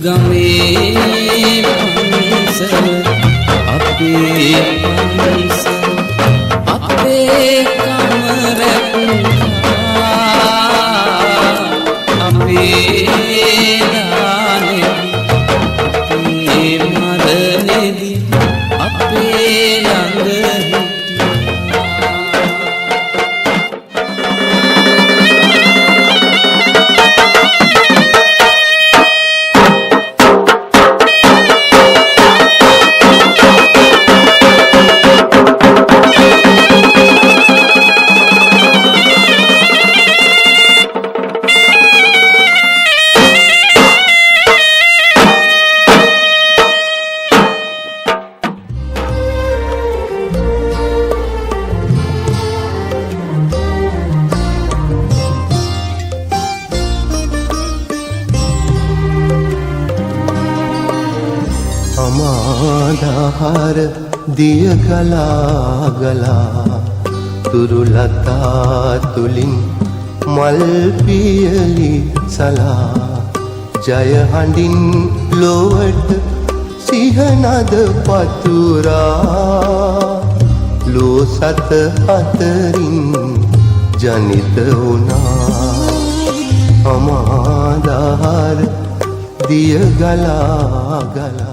ගමේ පන්සල අපේ පන්සල අපේ කම රැක්කා අපේ දානෙදි අපේ මරණෙදි අපේ ළඟ හිටියා. අමාදාහාර දිය ගලා ගලා තුරුලතා තුලින් මල් පියලි සලා ජය හඬින් ලොවට සිහනද පතුරා ලෝ සත අතරින් ජනිත වුණා. අමාදාහාර දිය ගලා ගලා.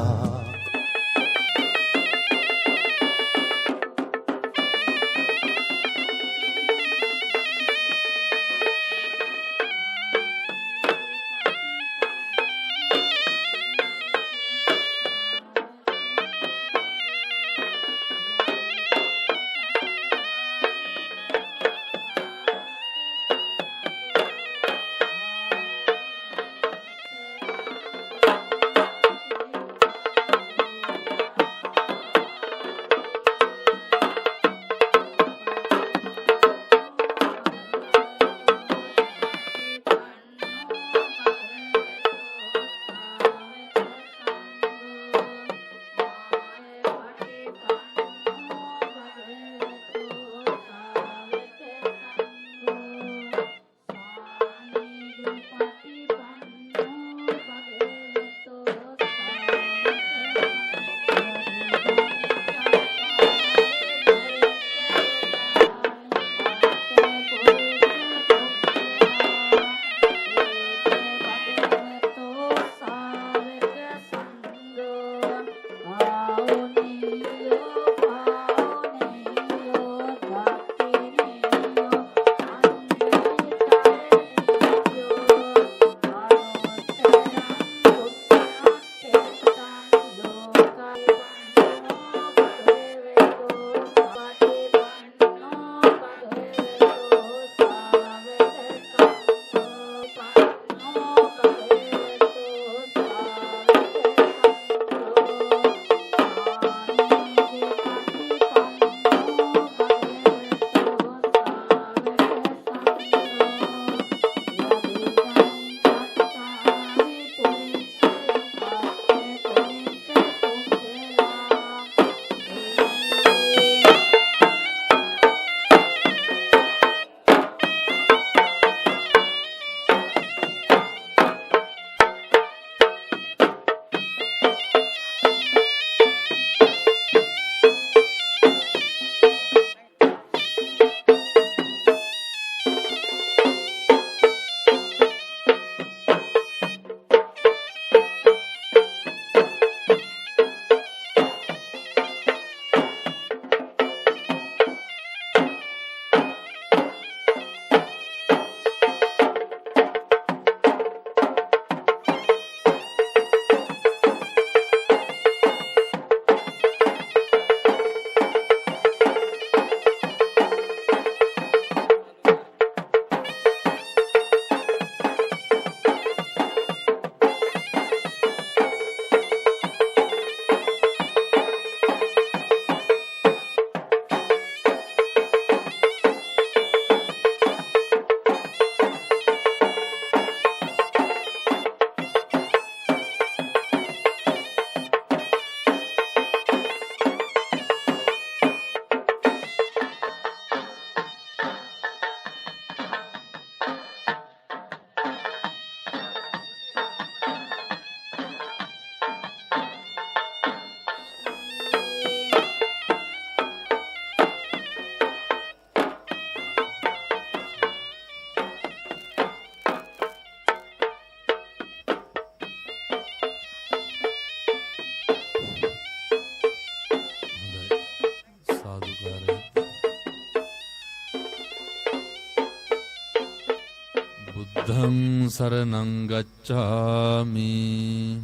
බුද්ධං සරණං ගච්ඡාමි.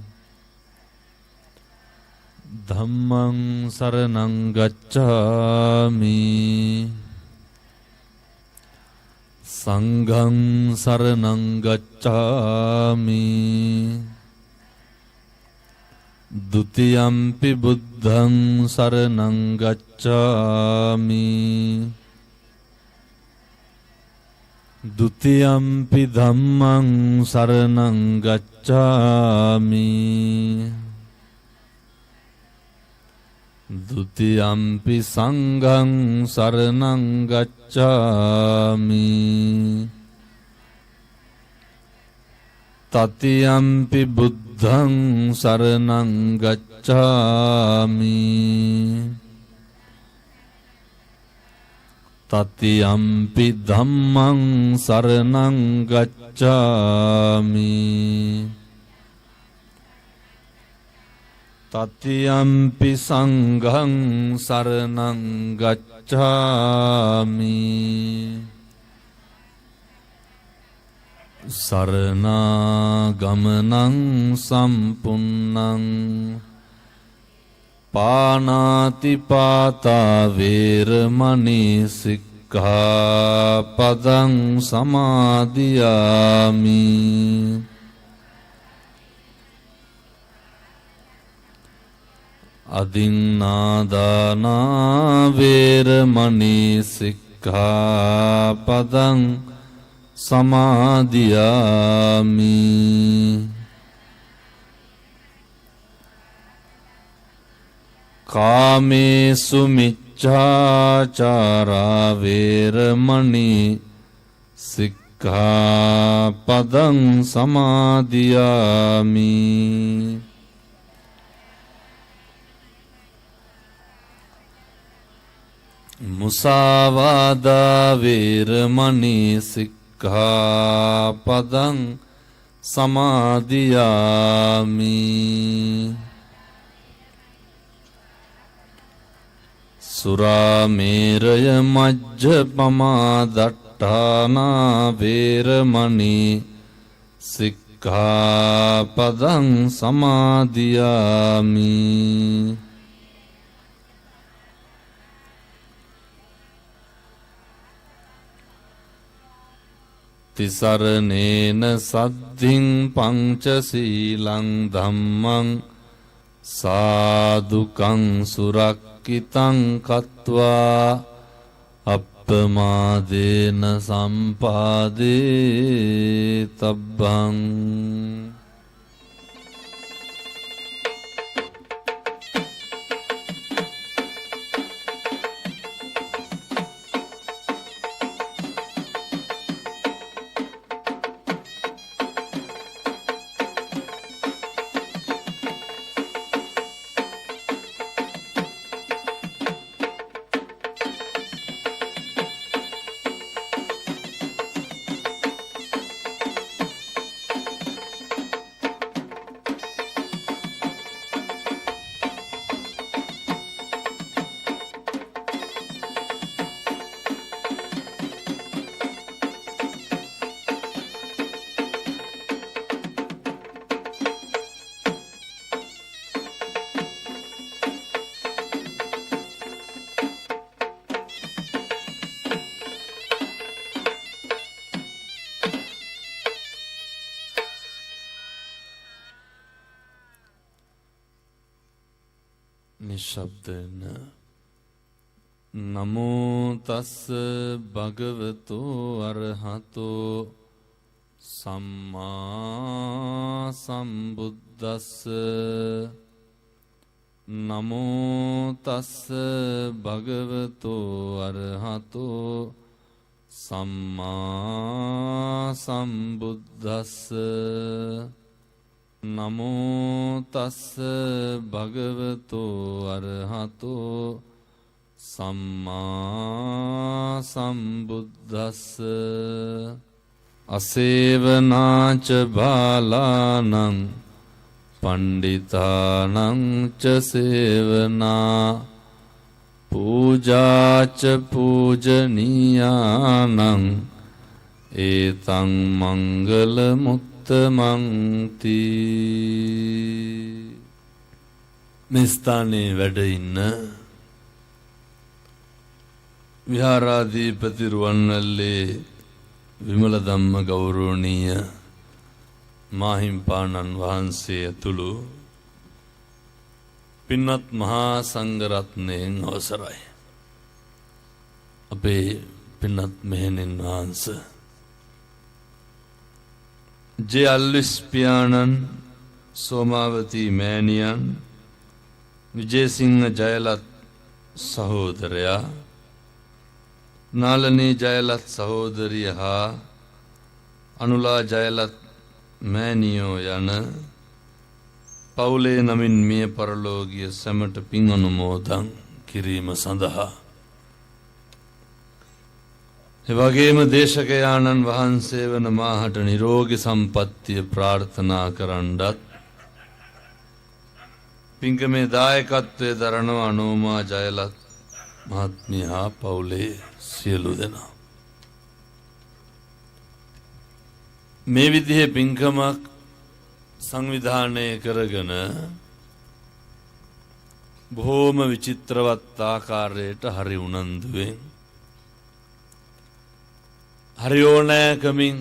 ධම්මං සරණං ගච්ඡාමි. සංඝං සරණං ගච්ඡාමි. ဒ ුතියම්පි බුද්ධං සරණං ගච්ඡාමි. ဒ ුතියම්පි ධම්මං සරණං ගච්ඡාමි. ဒ ුතියම්පි සංඝං සරණං ගච්ඡාමි. තතියම්පි බුද්ධං සරණං ගච්ඡාමි. තතියම්පි ධම්මං සරණං ගච්ඡාමි. තතියම්පි සංඝං සරණං ගච්ඡාමි. සරණාගමනං සම්පුන්නං පානාති පාතා වේරමණී සික්ඛාපදං සමාදියාමි. අදින්නාදානා වේරමණී සික්ඛාපදං සමාදියාමි. කාමේසු මිච්ඡාචාරා වේරමණී සික්ඛාපදං සමාදියාමි. මුසාවාදා වේරමණී සික්ඛාපදං සමාදියාමි. සුරාමේරය මජ්ජපමා දට්ඨානා වේරමණී සික්ඛාපදං සමාදියාමි. තිසරණේන සද්ධින් පංචශීලං ධම්මං සාදුකං සුරක්කිතං කତ୍වා අප්පමාදේන සම්පාදේ තබ්බං. නිශ්ශබ්ද වෙන්න. නමෝ තස්ස භගවතු අරහතෝ සම්මා සම්බුද්දස්ස. නමෝ තස්ස භගවතු අරහතෝ සම්මා සම්බුද්දස්ස. නමෝ තස්ස භගවතු අරහතෝ සම්මා සම්බුද්දස්ස. අසේවනාච බාලානං පණ්ඩිතානං ච සේවනා පූජාච පූජනීයානං ඒතං මංගල මුත්තමන්ති. මේ ස්ථානයේ වැඩ ඉන්න විහාරාධිපති රුවන්වැල්ලේ විමල ධම්ම ගෞරවනීය මාහිම්පාණන් වහන්සේ ඇතුළු පින්වත් මහා සංඝරත්නයෙන් අවසරයි. අපේ පින්වත් මෙහෙණින් වහන්සේ ජේ අල්විස් පියාණන්, සෝමාවතී මෑණියන්, විජේසිංහ ජයලත් සහෝදරයා, නාලනී ජයලත් සහෝදරිය හා අනුලා ජයලත් මෑණියෝ යන පවුලේ නමින් මිය පරලෝ ගිය සැමට පින් අනුමෝදන් කිරීම සඳහා, එවැගේම දේශකයාණන් වහන්සේ වන මාහට නිරෝගී සම්පන්නිය ප්‍රාර්ථනා කරන්නත් පින්කමේ දායකත්වයේ දරන අනෝමා ජයලත් මහත්මිය හා පවුලේ සියලු දෙනා. මේ විදිහේ පින්කමක් සංවිධානය කරගෙන බොහෝම විචිත්‍රවත් ආකාරයට හරි උනන්දුවෙන් හරි ඕනෑකමින්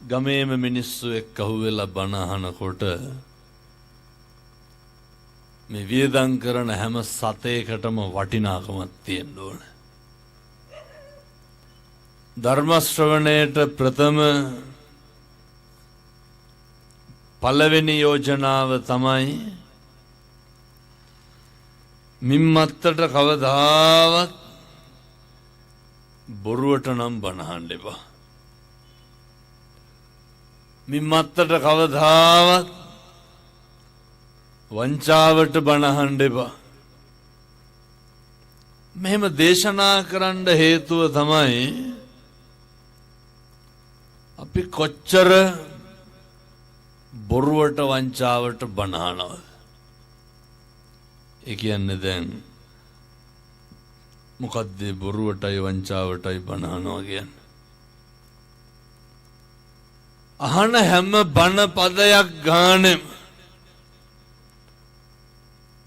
ගමේම මිනිස්සු එක්ක අහුවෙලා බණ අහනකොට මේ වියදම් කරන හැම සතේකටම වටිනාකමක් තියෙන්න ඕන. ධර්ම ශ්‍රවණයට ප්‍රථම පළවෙනි යෝජනාව තමයි මින්මත්තට කවදාවත් බොරුවට නම් බණ අහන්න එපා. මින්මත්තට කවදාවත් වංචාවට බණ අහන්න එපා. මෙහෙම දේශනා කරන්න හේතුව තමයි අපි කොච්චර බොරුවට වංචාවට බණ අහනවද? ඒ කියන්නේ දැන් මොකද්ද බොරුවටයි වංචාවටයි බණ අහනවා කියන්නේ? අහන හැම බණ පදයක් ගානෙම,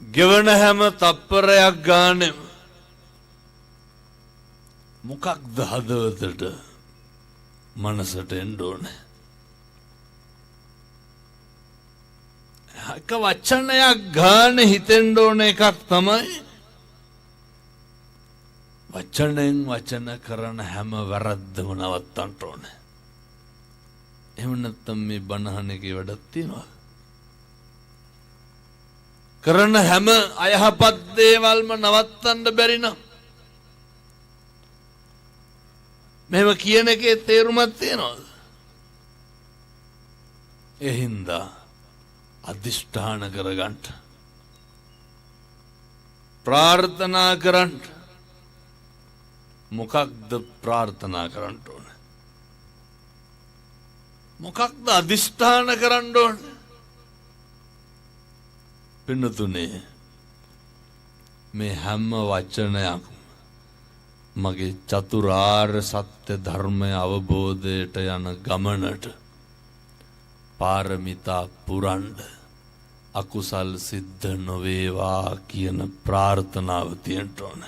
ගෙවන හැම තප්පරයක් ගානෙම මොකක්ද හදවතට මනසට එන්න ඕනේ? එක වචනයක් ගානේ හිතෙන්න ඕන එකක් තමයි වචනෙන් වචන කරන හැම වැරද්දම නවත්තන්න ඕනේ. එහෙම නැත්නම් මේ බණ අහන එකේ වැඩක් තියනවද? කරන හැම අයහපත් දේවල්ම නවත්තන්න බැරි නම් මෙහෙම කියන එකේ තේරුමක් තියනවද? ඒ හින්දා අධිෂ්ඨාන කරගන්න, ප්‍රාර්ථනා කරන්න. මොකක්ද ප්‍රාර්ථනා කරන්න ඕන? මොකක්ද අධිෂ්ඨාන කරන්න ඕන? පින්නතුනේ, මේ හැම වචනයක්ම මගේ චතුරාර්ය සත්‍ය ධර්මය අවබෝධයට යන ගමනට පාරමිතා පුරන්ඩ අකුසල් සිද්ධ නොවේවා කියන ප්‍රාර්ථනාව තියෙන්න ඕන.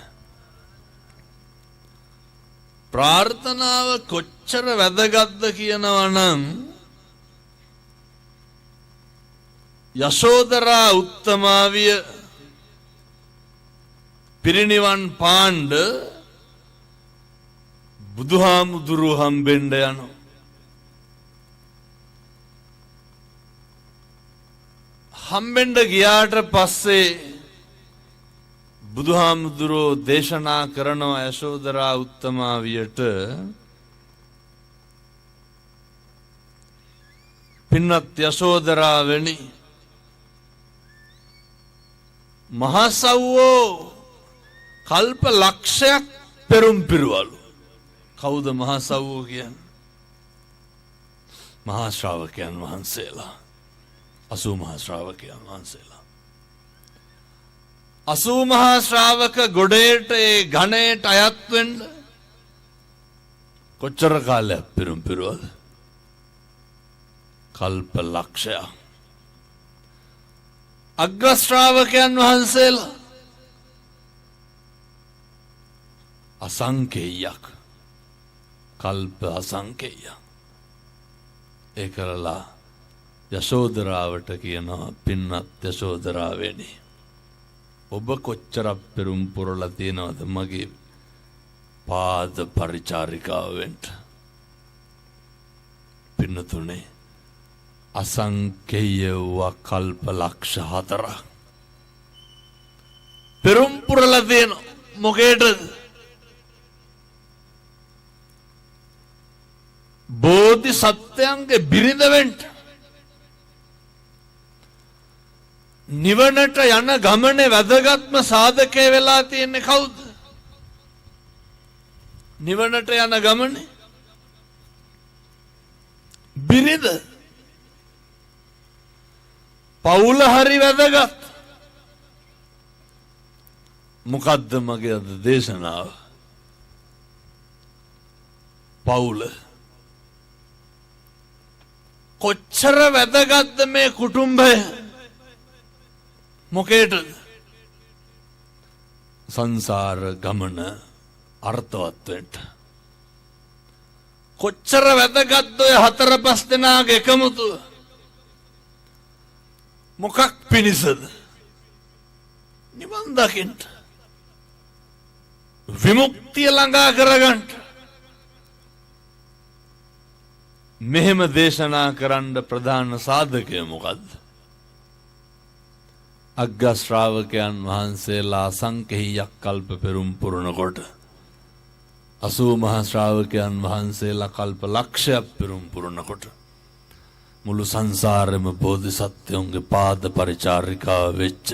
ප්‍රාර්ථනාව කොච්චර වැදගත්ද කියනවා නම් යශෝදරා උත්තමාවිය පිරිනිවන් පාණ්ඩ බුදුහාමුදුරුවෝ හම්බෙන්න යනවා. හම්බෙන්න ගියාට පස්සේ බුදුහාමුදුරුවෝ දේශනා කරනවා යශෝදරා උත්තමාවියට, පින්වත් යශෝදරාවනි, මහසව්වෝ කල්ප ලක්ෂයක් පෙරුම් පිරුවලු. කවුද මහසව්වෝ කියන්නේ? මහා ශ්‍රාවකයන් වහන්සේලා. 80 මහා ශ්‍රාවකයන් වහන්සේලා. 80 මහා ශ්‍රාවක ගොඩේට ඒ ගණයට අයත් වෙන්න කොච්චර කාලයක් පිරුම් පිරුවද? කල්ප ලක්ෂයක්. අග්‍ර ශ්‍රාවකයන් වහන්සේලා අසංකේයයක්, කල්ප අසංකේයයක්. ඒ කරලා යශෝදරාවට කියනවා, පින්වත් යශෝදරාවෙනි, ඔබ කොච්චරක් පෙරුම් පුරලා තියෙනවද මගේ පාද පරිචාරිකාව වෙන්න? පින්නතුනේ, අසංකේය වූ කල්ප ලක්ෂ 4 පෙරුම් පුරලා තියෙන මොකේටද? බෝධි සත්‍යයන්ගේ බිරිඳ වෙන්න. නිවනට යන ගමනේ වැදගත්ම සාධකය වෙලා තියෙන්නේ කවුද? නිවනට යන ගමනේ බිරිඳ. පවුල හරි වැදගත්. මොකද්ද මගේ අද දේශනාව? පවුල. කොච්චර වැදගත්ද මේ කුටුම්භය? මොකේටද? සංසාර ගමන අර්ථවත් වෙන්න. කොච්චර වැදගත්ද ඔය හතර පහ දෙනාගේ එකමුතුව? මොකක් පිණිසද? නිවන් දකින්න. විමුක්තිය ළඟා කරගන්න. මෙහෙම දේශනා කරන්න ප්‍රධාන සාධකය මොකද්ද? අග්ග ශ්‍රාවකයන් වහන්සේලා අසංකේයයක් කල්ප පෙරුම් පුරනකොට 80 මහා ශ්‍රාවකයන් වහන්සේලා කල්ප ලක්ෂයක් පෙරුම් පුරනකොට මුළු සංසාරෙම බෝධිසත්වයන්ගේ පාද පරිචාරිකාව වෙච්ච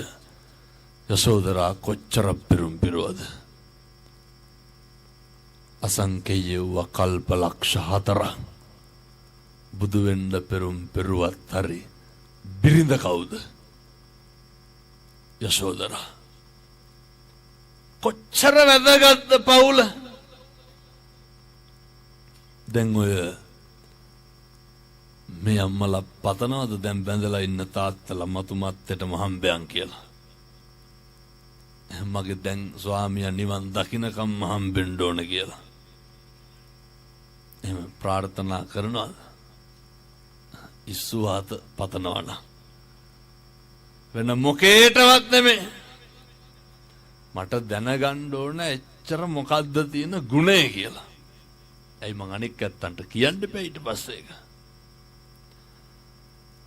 යශෝදරා කොච්චර පෙරුම් පිරුවද? අසංකේය වූ කල්ප ලක්ෂ 4 බුදු වෙන්න පෙරුම් පෙරුවත් හරි බිරිඳ කවුද? යශෝදරා. කොච්චර වැදගත්ද පවුල? දැන් ඔය මේ අම්මලා පතනවද දැන් බැඳලා ඉන්න තාත්තලා මතු මත්තේටම හම්බයන් කියලා? මගේ දැන් ස්වාමියා නිවන් දකින්නකම්ම හම්බෙන්න ඕන කියලා. එහෙම ප්‍රාර්ථනා කරනවද? ඉස්සුවාත පතනවා නම් වෙන මොකේටවත් නෙමෙයි. මට දැනගන්න ඕන එච්චර මොකද්ද තියෙන ගුණය කියලා. ඇයි මං අනික් ඇත්තන්ට කියන්න එපා ඊට පස්සේ ඒක.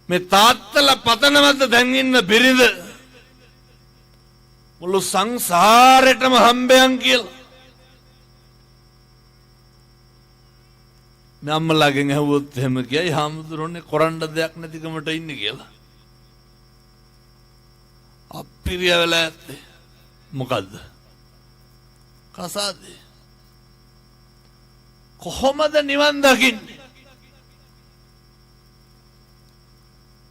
මේ තාත්තලා පතනවද දැන් ඉන්න බිරිඳ මුළු සංසාරෙටම හම්බයන් කියලා? මේ අම්මලාගෙන් ඇහුවොත් එහෙම කියයි, හාමුදුරනේ කරන්න දෙයක් නැතිකමට ඉන්නේ කියලා. අප්පිරිය වෙලා ඇත්තේ මොකද්ද? කසාදේ. කොහොමද නිවන් දකින්නේ?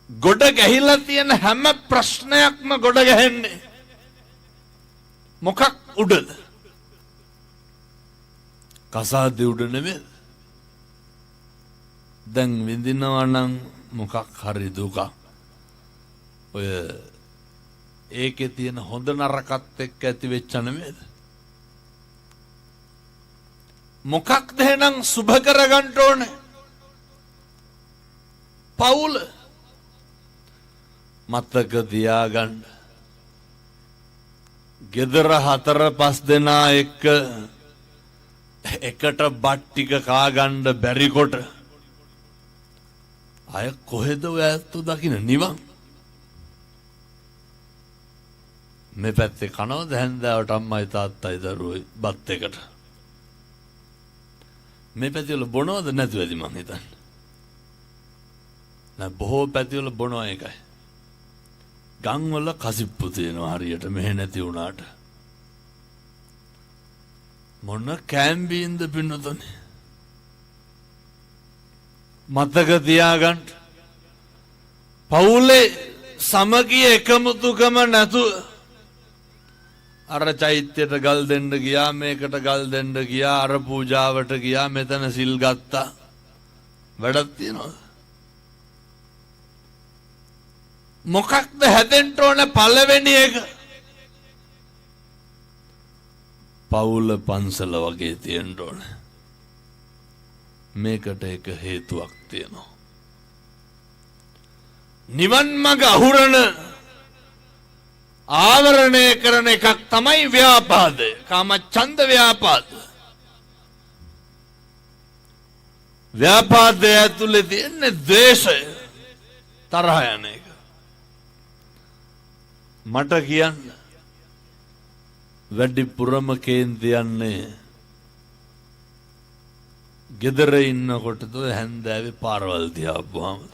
ගොඩ ගැහිලා තියෙන හැම ප්‍රශ්නයක්ම ගොඩ ගැහෙන්නේ මොකක් උඩද? කසාදේ උඩ නෙමෙයි. දැන් විඳිනවා නම් මොකක් හරි දුකක්. ඔය ඒකේ තියෙන හොඳ නරකත් එක්ක ඇති වෙච්ච නෙමෙයිද? මොකක්ද එහෙනම් සුභ කරගන්න ඕනේ? පවුල. මතක තියාගන්න. ගෙදර හතර පහ දෙනා එක්ක එකට බත් ටික කාගන්න බැරි කොට අය කොහෙද ඔය ඇත්තෝ දකින්න නිවන්? මේ පැත්තේ කනවද හැන්දෑවට අම්මයි තාත්තයි දරුවෝයි බත් එකට? මේ පැතිවල බොනවද නැතුව ඇති මං හිතන්නේ. නෑ, බොහෝ පැතිවල බොනවා ඒකයි. ගම්වල කසිප්පු තියෙනවා හරියට මෙහෙ නැති වුණාට. මොන කෑම්බීන්ද පින්නතුනේ. මතක තියාගන්න. පවුලේ සමගිය එකමුතුකම නැතුව අර චෛත්‍යයට ගල් දෙන්න ගියා, මේකට ගල් දෙන්න ගියා, අර පූජාවට ගියා, මෙතන සිල් ගත්තා. වැඩක් තියනවද? මොකක්ද හැදෙන්න ඕන පළවෙනි එක? පවුල පන්සල වගේ තියෙන්න ඕන. මේකට එක හේතුවක් තියෙනවා. නිවන් මඟ අහුරන ආවරණය කරන එකක් තමයි ව්‍යාපාදය. කාමච්ඡන්ද ව්‍යාපාද. ව්‍යාපාදය ඇතුලේ තියෙන්නේ ද්වේෂය, තරහ යන එක. මට කියන්න වැඩිපුරම කේන්ති යන්නේ ගෙදර ඉන්නකොටද හැන්දෑවේ පාරවල් දිහා ආපුවාමද?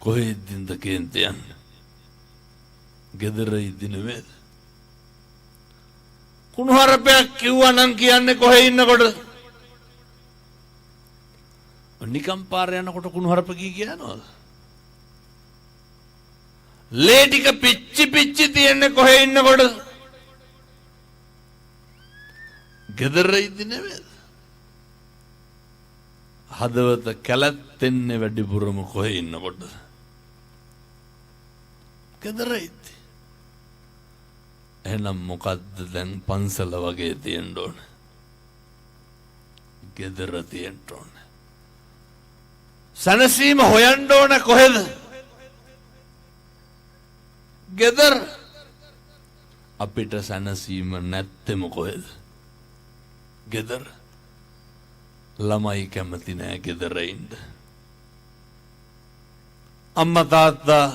කොහෙන්ද කේන්ති යන්නේ? ගෙදර ඉද්දි නෙමෙයිද? කුණුහරුපයක් කිව්වා නම් කියන්නේ කොහේ ඉන්නකොටද? නිකම් පාර යනකොට කුණුහරුප කී කියනවද? ලේ ටික පිච්චි පිච්චි තියෙන්නේ කොහේ ඉන්නකොටද? ගෙදර ඉද්දි නෙමෙයිද? හදවත කැලැත්තෙන්නේ වැඩිපුරම කොහේ ඉන්නකොටද? ගෙදර ඉද්දි. එහෙනම් මොකද්ද දැන් පන්සල වගේ තියෙන්න ඕන? ගෙදර තියෙන්න ඕන. සැනසීම හොයන්න ඕන කොහෙද? ගෙදර. අපිට සැනසීම නැත්තෙම කොහෙද? ගෙදර. ළමයි කැමති නෑ ගෙදර ඉන්න. අම්මා තාත්තා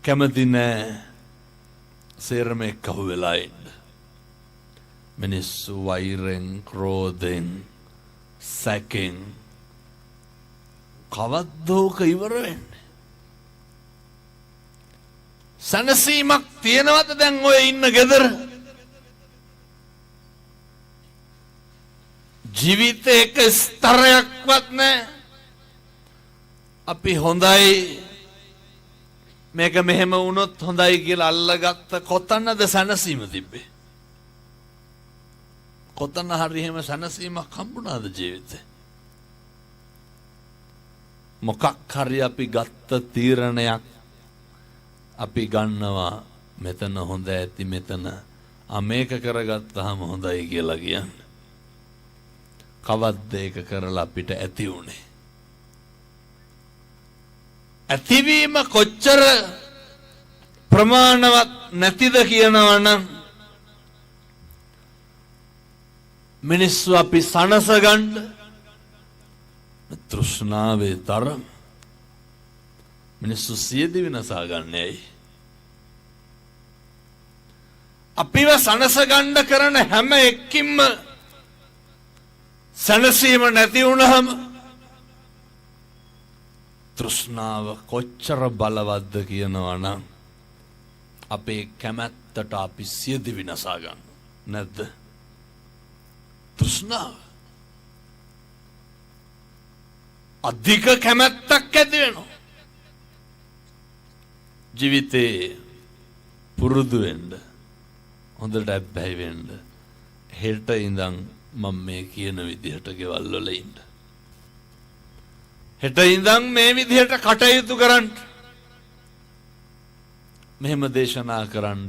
කැමති නෑ සේරම එක්ක අහු වෙලා ඉන්න. මිනිස්සු වෛරෙන්, ක්‍රෝධෙන්, සැකෙන් කවද්ද ඕක ඉවර වෙන්නේ? සැනසීමක් තියෙනවද දැන් ඔය ඉන්න ගෙදර? ජීවිතේ එක ස්තරයක්වත් නෑ. අපි හොඳයි, මේක මෙහෙම වුණොත් හොඳයි කියලා අල්ලගත්ත කොතනද සැනසීම තිබ්බේ? කොතන හරි එහෙම සැනසීමක් හම්බුණාද ජීවිතේ? මොකක් හරි අපි ගත්ත තීරණයක් අපි ගන්නවා, මෙතන හොඳ ඇති, මෙතන මේක කරගත්තාම හොඳයි කියලා කියන්නේ. කවද්ද ඒක කරලා අපිට ඇති වුනේ? ඇතිවීම කොච්චර ප්‍රමාණවත් නැතිද කියනවනම් මිනිස්සු අපි සනස ගන්න තෘෂ්ණාවේ තරම මිනිස්සු සියදිවි විනාශා ගන්න ඇයි? අපිව සනස ගන්න කරන හැම එක්කින්ම සැනසීම නැති වුණාම තෘෂ්ණාව කොච්චර බලවත්ද කියනවා නම් අපේ කැමැත්තට අපි සියදිවි විනාශා ගන්න නැද්ද? තෘෂ්ණාව අධික කැමැත්තක් ඇති වෙනවා. ජීවිතේ පුරුදු වෙන්න, හොඳට ඇබ්බැහි වෙන්න, හෙට ඉඳන් මම මේ කියන විදිහට ගෙවල් වල ඉන්න, හෙට ඉඳන් මේ විදිහට කටයුතු කරන්න, මෙහෙම දේශනා කරන්න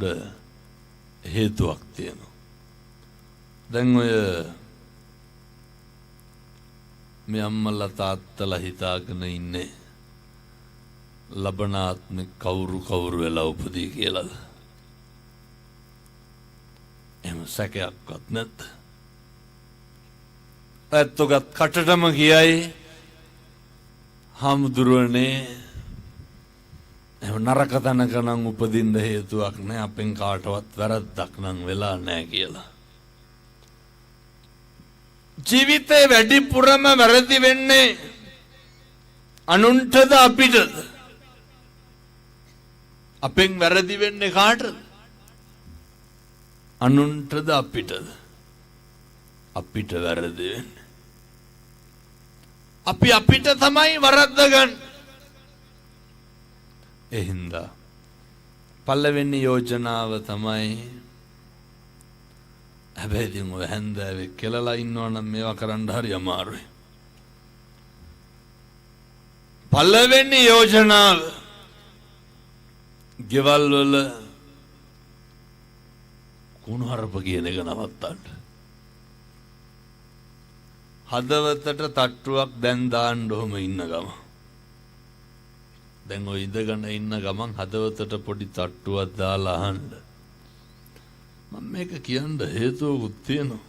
හේතුවක් තියෙනවා. දැන් ඔය මේ අම්මලා තාත්තලා හිතාගෙන ඉන්නේ ලබන ආත්මෙ කවුරු කවුරු වෙලා උපදී කියලාද? එහෙම සැකයක්වත් නැද්ද? ඇත්තොගත් කටටම කියයි හාමුදුරුවනේ, එහෙම නරක තැනක නම් උපදින්න හේතුවක් නෑ, අපෙන් කාටවත් වැරද්දක් නම් වෙලා නෑ කියලා. ජීවිතේ වැඩිපුරම වැරදි වෙන්නේ අනුන්ටද අපිටද? අපෙන් වැරදි වෙන්නේ කාටද? අනුන්ටද අපිටද? අපිට වැරදි වෙන්නේ. අපි අපිට තමයි වරද්ද ගන්න. ඒ හින්දා පළවෙනි යෝජනාව තමයි, හැබැයි ඉතින් ඔය හැන්දෑවේ කෙලලා ඉන්නවා නම් මේවා කරන්න හරි අමාරුයි. පළවෙනි යෝජනාව, ගෙවල් වල කුණුහරුප කියන එක නවත්තන්න. හදවතට තට්ටුවක් දැන් දාන්න ඔහොම ඉන්න ගම. දැන් ඔය ඉඳගෙන ඉන්න ගමන් හදවතට පොඩි තට්ටුවක් දාලා අහන්න. මම මේක කියන්න හේතුවකුත් තියෙනවා.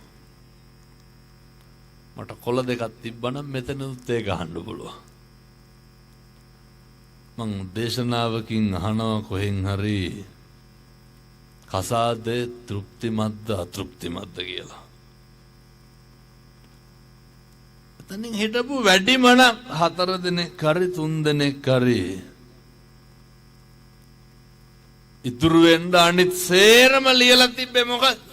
මට කොළ දෙකක් තිබ්බනම් මෙතනුත් ඒක අහන්න පුළුවන්. මං දේශනාවකින් අහනවා කොහෙන් හරි කසාදේ තෘප්තිමත්ද අතෘප්තිමත්ද කියලා. එතනින් හිටපු වැඩිම නම් 4 දෙනෙක් හරි 3 දෙනෙක් හරි ඉතුරු වෙන්න අනිත් සේරම ලියලා තිබ්බේ මොකක්ද?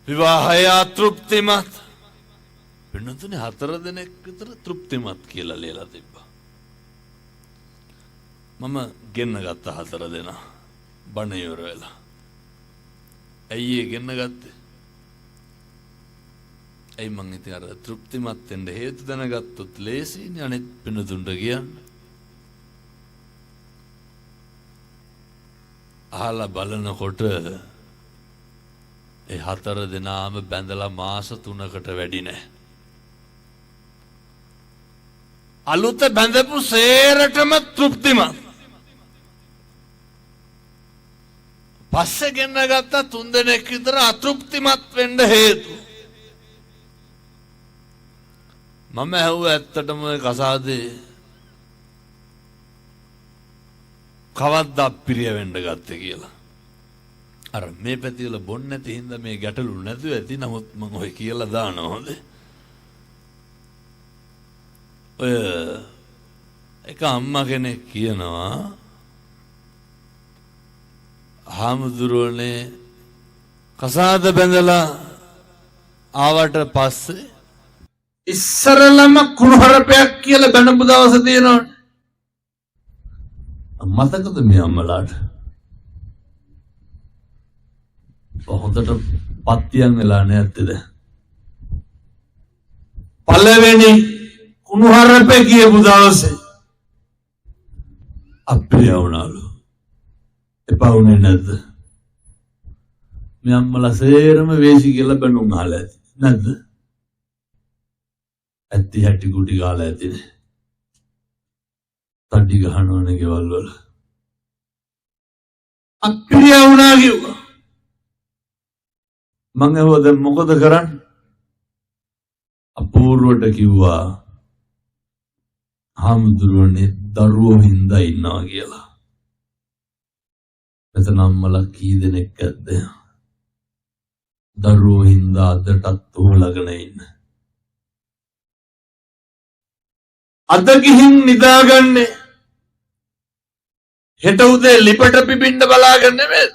විවාහය අතෘප්තිමත්. වෙනතුනේ 4 දෙනෙක් විතර තෘප්තිමත් කියලා ලියලා තිබ්බා. මම ගෙන්න ගත්ත 4 දෙනා බණ ඉවර වෙලා. ඇයි ඒ ගෙන්න ගත්තේ? ඇයි මං ඉතින් අර තෘප්තිමත් වෙන්න හේතු දැනගත්තොත් ලේසියිනේ අනිත් පිනතුන්ට කියන්න. අහලා බලනකොට ඒ 4 දෙනාම බැඳලා මාස 3කට වැඩි නෑ. අලුත බැඳපු සේරටම තෘප්තිමත්. පස්සේ ගෙන්න ගත්ත 3 දෙනෙක් විතර අතෘප්තිමත් වෙන්න හේතු. මම ඇහුවා ඇත්තටම ඔය කසාදේ කවද්ද අප්පිරිය වෙන්න ගත්තේ කියලා. අර මේ පැති වල බොන්නේ නැති හින්දා මේ ගැටලු නැතුව ඇති. නමුත් මම ඔය කියලා දානවා හොඳේ. ඔය එක අම්මා කෙනෙක් කියනවා, හාමුදුරුවනේ කසාද බැඳලා ආවට පස්සේ ඉස්සරලම කුණුහරුපයක් කියලා බැනපු දවස තියෙනවනේ. මතකද මේ අම්මලාට? හොඳට පත්තියන් වෙලා නෑ ඇත්තද? පළවෙනි කුණුහරුපේ කියපු දවසේ අප්පිරිය වුණාලු. එපා වුණේ නැද්ද? මේ අම්මලා සේරම වේසි කියලා බැනුම් අහලා ඇති නැද්ද? ඇත්ති හැටි ගුටි ගාලා ඇතිනේ. තඩි ගහනවනේ ගෙවල් වල. අප්පිරිය වුණා කිව්වා. මං ඇහුවා දැන් මොකද කරන්නේ? අපූර්වට කිව්වා හාමුදුරුවනේ දරුවෝ හින්දා ඉන්නවා කියලා. මෙතන අම්මලා කී දෙනෙක් ඇද්ද? දරුවෝ හින්දා අදටත් හොලගෙන ඉන්න. අද ගිහින් නිදාගන්නේ හෙට උදේ ලිපට පිපින්න බලාගෙන නෙමෙයි.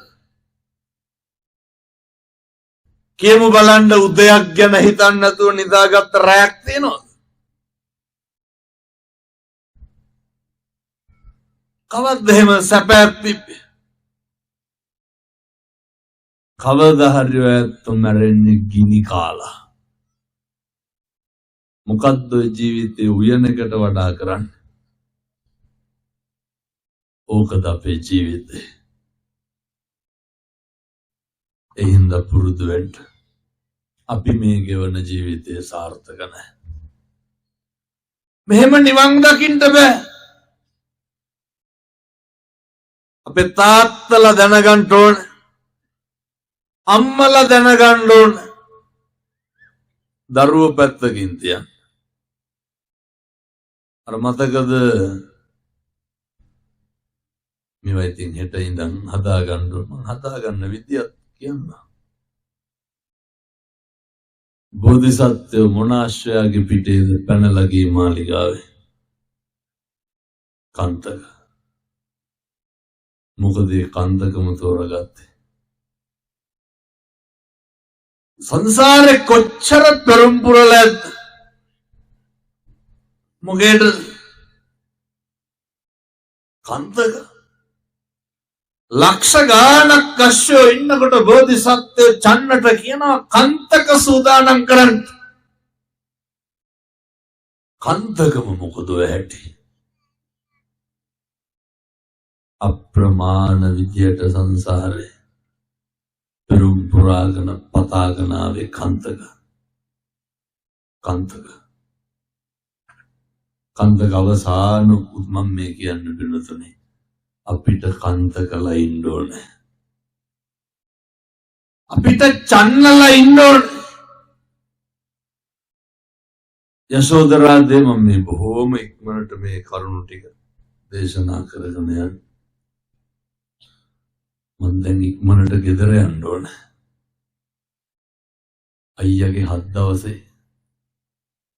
කියමු බලන්න උදයක් ගැන හිතන්න නැතුව නිදාගත්ත රැයක් තියෙනවද? කවද්ද එහෙම සැපයක් තිබ්බේ? කවදා හරි ඔය ඇත්තෝ මැරෙන්නේ ගිනි කාලා. මොකද්ද ඔය ජීවිතේ උයන එකට වඩා කරන්නේ? ඕකද අපේ ජීවිතේ. ඒ හින්දා පුරුදු වෙන්න. අපි මේ ගෙවන ජීවිතය සාර්ථක නැහැ. මෙහෙම නිවන් දකින්න බෑ. අපේ තාත්තලා දැනගන්න ඕන, අම්මලා දැනගන්න ඕන. දරුවෝ පැත්තකින් තියන්න. අර මතකද මේවා ඉතින් හෙට ඉඳන් හදාගන්න ඕන. මං හදාගන්න විදියක් කියන්න. බෝධිසත්වයෝ මොන අශ්වයාගේ පිටේද පැනලා ගියේ මාලිගාවේ? කන්තක. මොකද ඒ කන්දකම තෝරගත්තේ? සංසාරේ කොච්චර පෙරම් පුරලා ඇද්ද? මොකේද? කන්දක. ලක්ෂ ගාණක් අශ්වයෝ ඉන්නකොට බෝධිසත්වයෝ චන්නට කියනවා කන්තක සූදානම් කරන්න. කන්තකම මොකද ඔය හැටි? අප්‍රමාණ විදියට සංසාරේ පෙරුම් පුරාගෙන පතාගෙන ආවේ කන්තක. කන්තක. කන්තක අවසාන මම මේ කියන්න පිළිතුනේ. අපිට කන්තකලා ඉන්න ඕනේ. අපිට චන්නලා ඉන්න ඕනේ. යශෝදරා දේ මම මේ බොහෝම ඉක්මනට මේ කරුණු ටික දේශනා කරගෙන යන්න. මං දැන් ඉක්මනට ගෙදර යන්න ඕනේ. අයියාගේ හත් දවසේ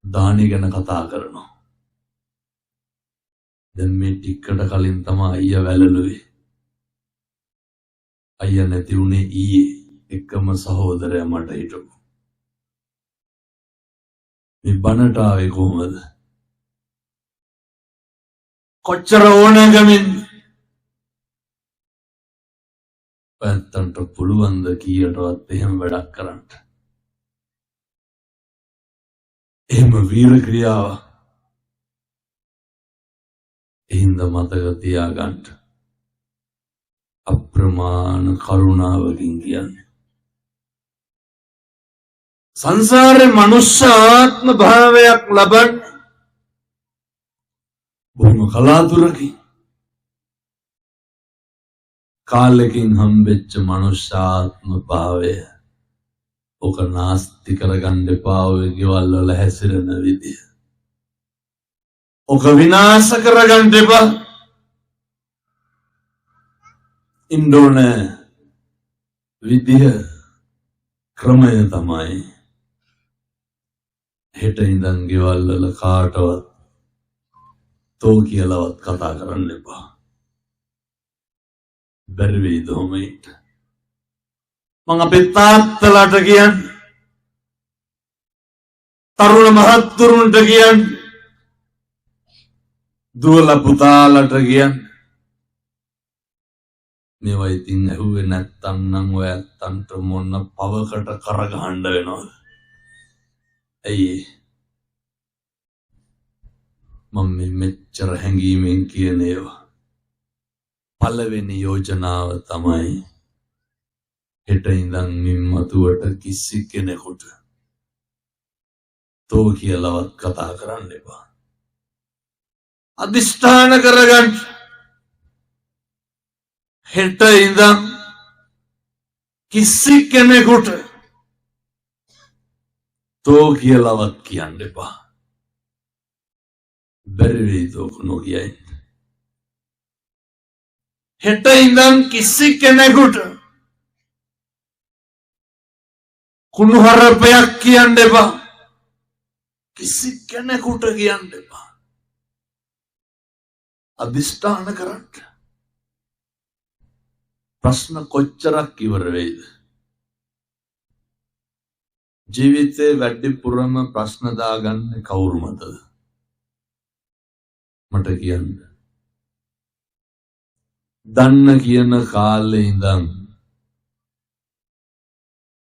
දානි ගැන කතා කරනවා. දැන් මේ ටිකට කලින් තමයි අයියා වැළලුවේ. අයියා නැති වුණේ ඊයේ. එකම සහෝදරයා මට හිටපු. මේ බණට ආවේ කොහොමද? කොච්චර ඕනෑකමින්ද? පැත්තන්ට පුළුවන් ද කීයටවත් එහෙම වැඩක් කරන්න? එහෙම වීර ක්‍රියාවක්. එහින්ද මතක තියාගන්න. අප්‍රමාණ කරුණාවකින් කියන්නේ. සංසාරේ මනුෂ්‍ය ආත්ම භාවයක් ලබන්නේ බොහොම කලාතුරකින්. කාලෙකින් හම්බෙච්ච මනුෂ්‍ය ආත්ම භාවය ඔක නාස්ති කරගන්න එපා. ඔය ගෙවල් වල හැසිරෙන විදිය. ඔක විනාශ කරගන්න එපා. ඉන්න ඕන විදිය ක්‍රමය තමයි හෙට ඉඳන් ගෙවල් වල කාටවත් තෝ කියලාවත් කතා කරන්න එපා. බැරි වෙයිද ඔහොම ඉන්න? මං අපේ තාත්තලාට කියන්නේ, තරුණ මහත්තුරුන්ට කියන්නේ, දුවලා පුතාලට කියන්නේ, මේවා ඉතින් ඇහුවේ නැත්තම් නම් ඔය ඇත්තන්ට මොන පවකට කරගහන්න වෙනවද? ඇයි මම මේ මෙච්චර හැඟීමෙන් කියන ඒවා? පළවෙනි යෝජනාව තමයි හෙට ඉඳන් මින් මතුවට කිසි කෙනෙකුට තෝ කියලාවත් කතා කරන්න එපා. අදිෂ්ඨාන කරගන්න. හෙට ඉඳන් කිසි කෙනෙකුට තෝ කියලාවත් කියන්න එපා. බැරි වෙයිද ඔක නොකිය ඉන්න? හෙට ඉඳන් කිසි කෙනෙකුට කුණුහරුපයක් කියන්න එපා. කිසි කෙනෙකුට කියන්න එපා. අදිෂ්ඨාන කරන්න. ප්‍රශ්න කොච්චරක් ඉවර වෙයිද? ජීවිතේ වැඩිපුරම ප්‍රශ්න දාගන්නේ කවුරු මතද? මට කියන්න. දන්න කියන කාලේ ඉඳන්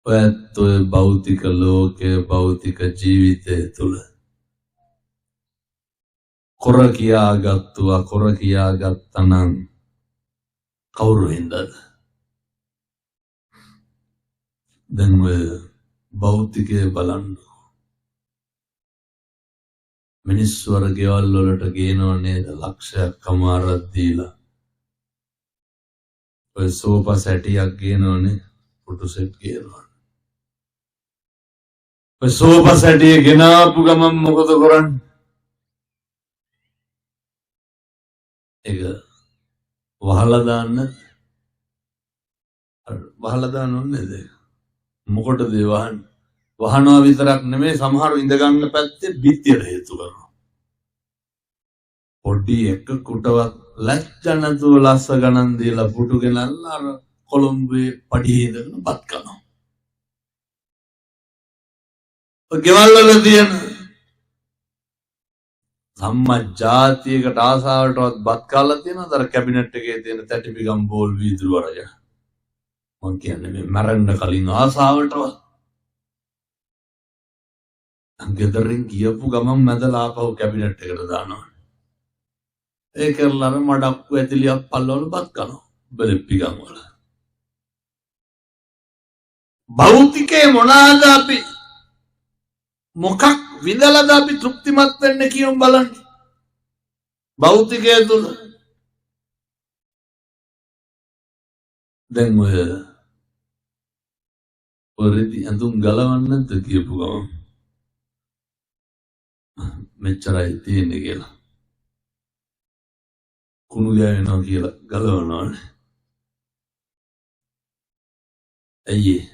ඔයත් ඔය භෞතික ලෝකය භෞතික ජීවිතය තුළ කොර කියාගත්තු අකොර කියාගත්තනම් කවුරු හින්දාද? දැන් ඔය භෞතිකය බලන්න. මිනිස්සු අර ගෙවල් වලට ගේනව නේද ලක්ෂයක් කමාරක් දීලා. ඔය සෝෆා සැටියක් ගේනවනේ, පුටු සෙට් ගේනවා. ඔය සෝෆා සැටිය ගෙනාපු ගමන් මොකද කරන්නේ? ඒක වහලා දාන්න, අර වහලා දාන්න ඕනේ නේද? මොකටද ඒ වහන්නේ? වහනවා විතරක් නෙමෙයි, සමහරව ඉඳ ගන්න පැත්තේ බිත්තියට හේතු කරනවා. පොඩි එකෙකුටවත් ලැජ්ජ නැතුව ලස්ස ගණන් දීලා පුටු ගෙනල්ලා අර කොළඹේ පඩියේ ඉඳගෙන බත් කනවා. ඔය ගෙවල් වල තියෙන සම්මජ්ජාතියකට ආසාවටවත් බත් කාලා තියෙනවද අර කැබිනට් එකේ තියෙන තැටි පිගම් බෝල් වීදුරු අරගෙන? මං කියන්නේ මේ මැරෙන්න කලින් ආසාවටවත්. ගෙදරින් ගියපු ගමන් මැදලා ආපහු කැබිනට් එකට දානවා. ඒ කරලා අර මඩක්කු ඇතිලියක් පල්ලවල බත් කනවා. බෙලෙප්පිගම් වල. භෞතිකේ මොනවාද අපි මොකක් විඳලාද අපි තෘප්තිමත් වෙන්නේ කියමු බලන්න. භෞතිකය තුල දැන් ඔය රෙදි ඇඳුම් ගලවන්න නැද්ද කියපු ගමන් මෙච්චරයි තියෙන්නේ කියලා. කුණු ගෑවෙනවා කියලා ගලවනවානේ. ඇයි ඒ?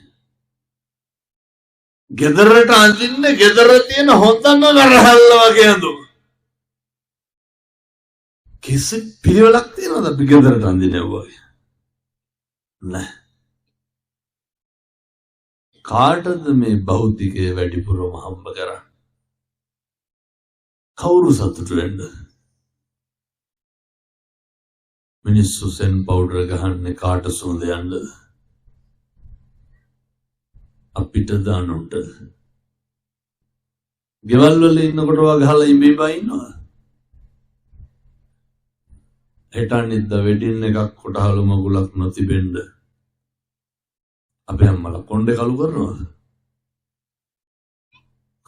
ගෙදරට අඳින්න ගෙදර තියෙන හොඳම වරහල්ල වගේ ඇඳුම. කිසි පිළිවෙලක් තියනවද අපි ගෙදරට අඳින වගේ? නෑ. කාටද මේ භෞතිකය වැඩිපුරම හම්බ කරන්නේ? කවුරු සතුටු වෙන්නද? මිනිස්සු සෙන් පවුඩර් ගහන්නේ කාට සුවඳ යන්නද? අපිටද අනුන්ටද? ගෙවල් වල ඉන්නකොට වා ගහලා ඉඹිබා ඉන්නවද? හෙට අනිද්දා වෙඩින් එකක් කොටහළු මගුලක් නොතිබෙන්න අපේ අම්මලා කොණ්ඩේ කළු කරනවද?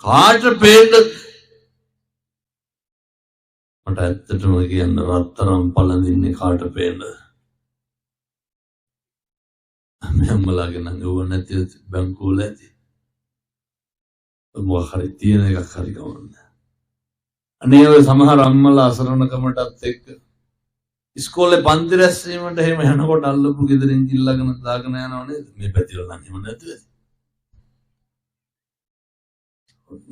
කාට පේන්නද? මට ඇත්තටම කියන්න රත්තරන් පළඳින්නේ කාට පේන්නද? මේ අම්මලාගේ නම් ඒව නැති බැංකුවල ඇති. මොකක් හරි තියෙන එකක් හරි කමන්නේ. අනේ ඔය සමහර අම්මලා අසරණකමටත් එක්ක ඉස්කෝලේ පන්ති රැස්වීමට එහෙම යනකොට අල්ලපු ගෙදරින් කිල්ලගෙන දාගෙන යනව නේද? මේ පැතිවල නම් එහෙම නැතුව ඇති.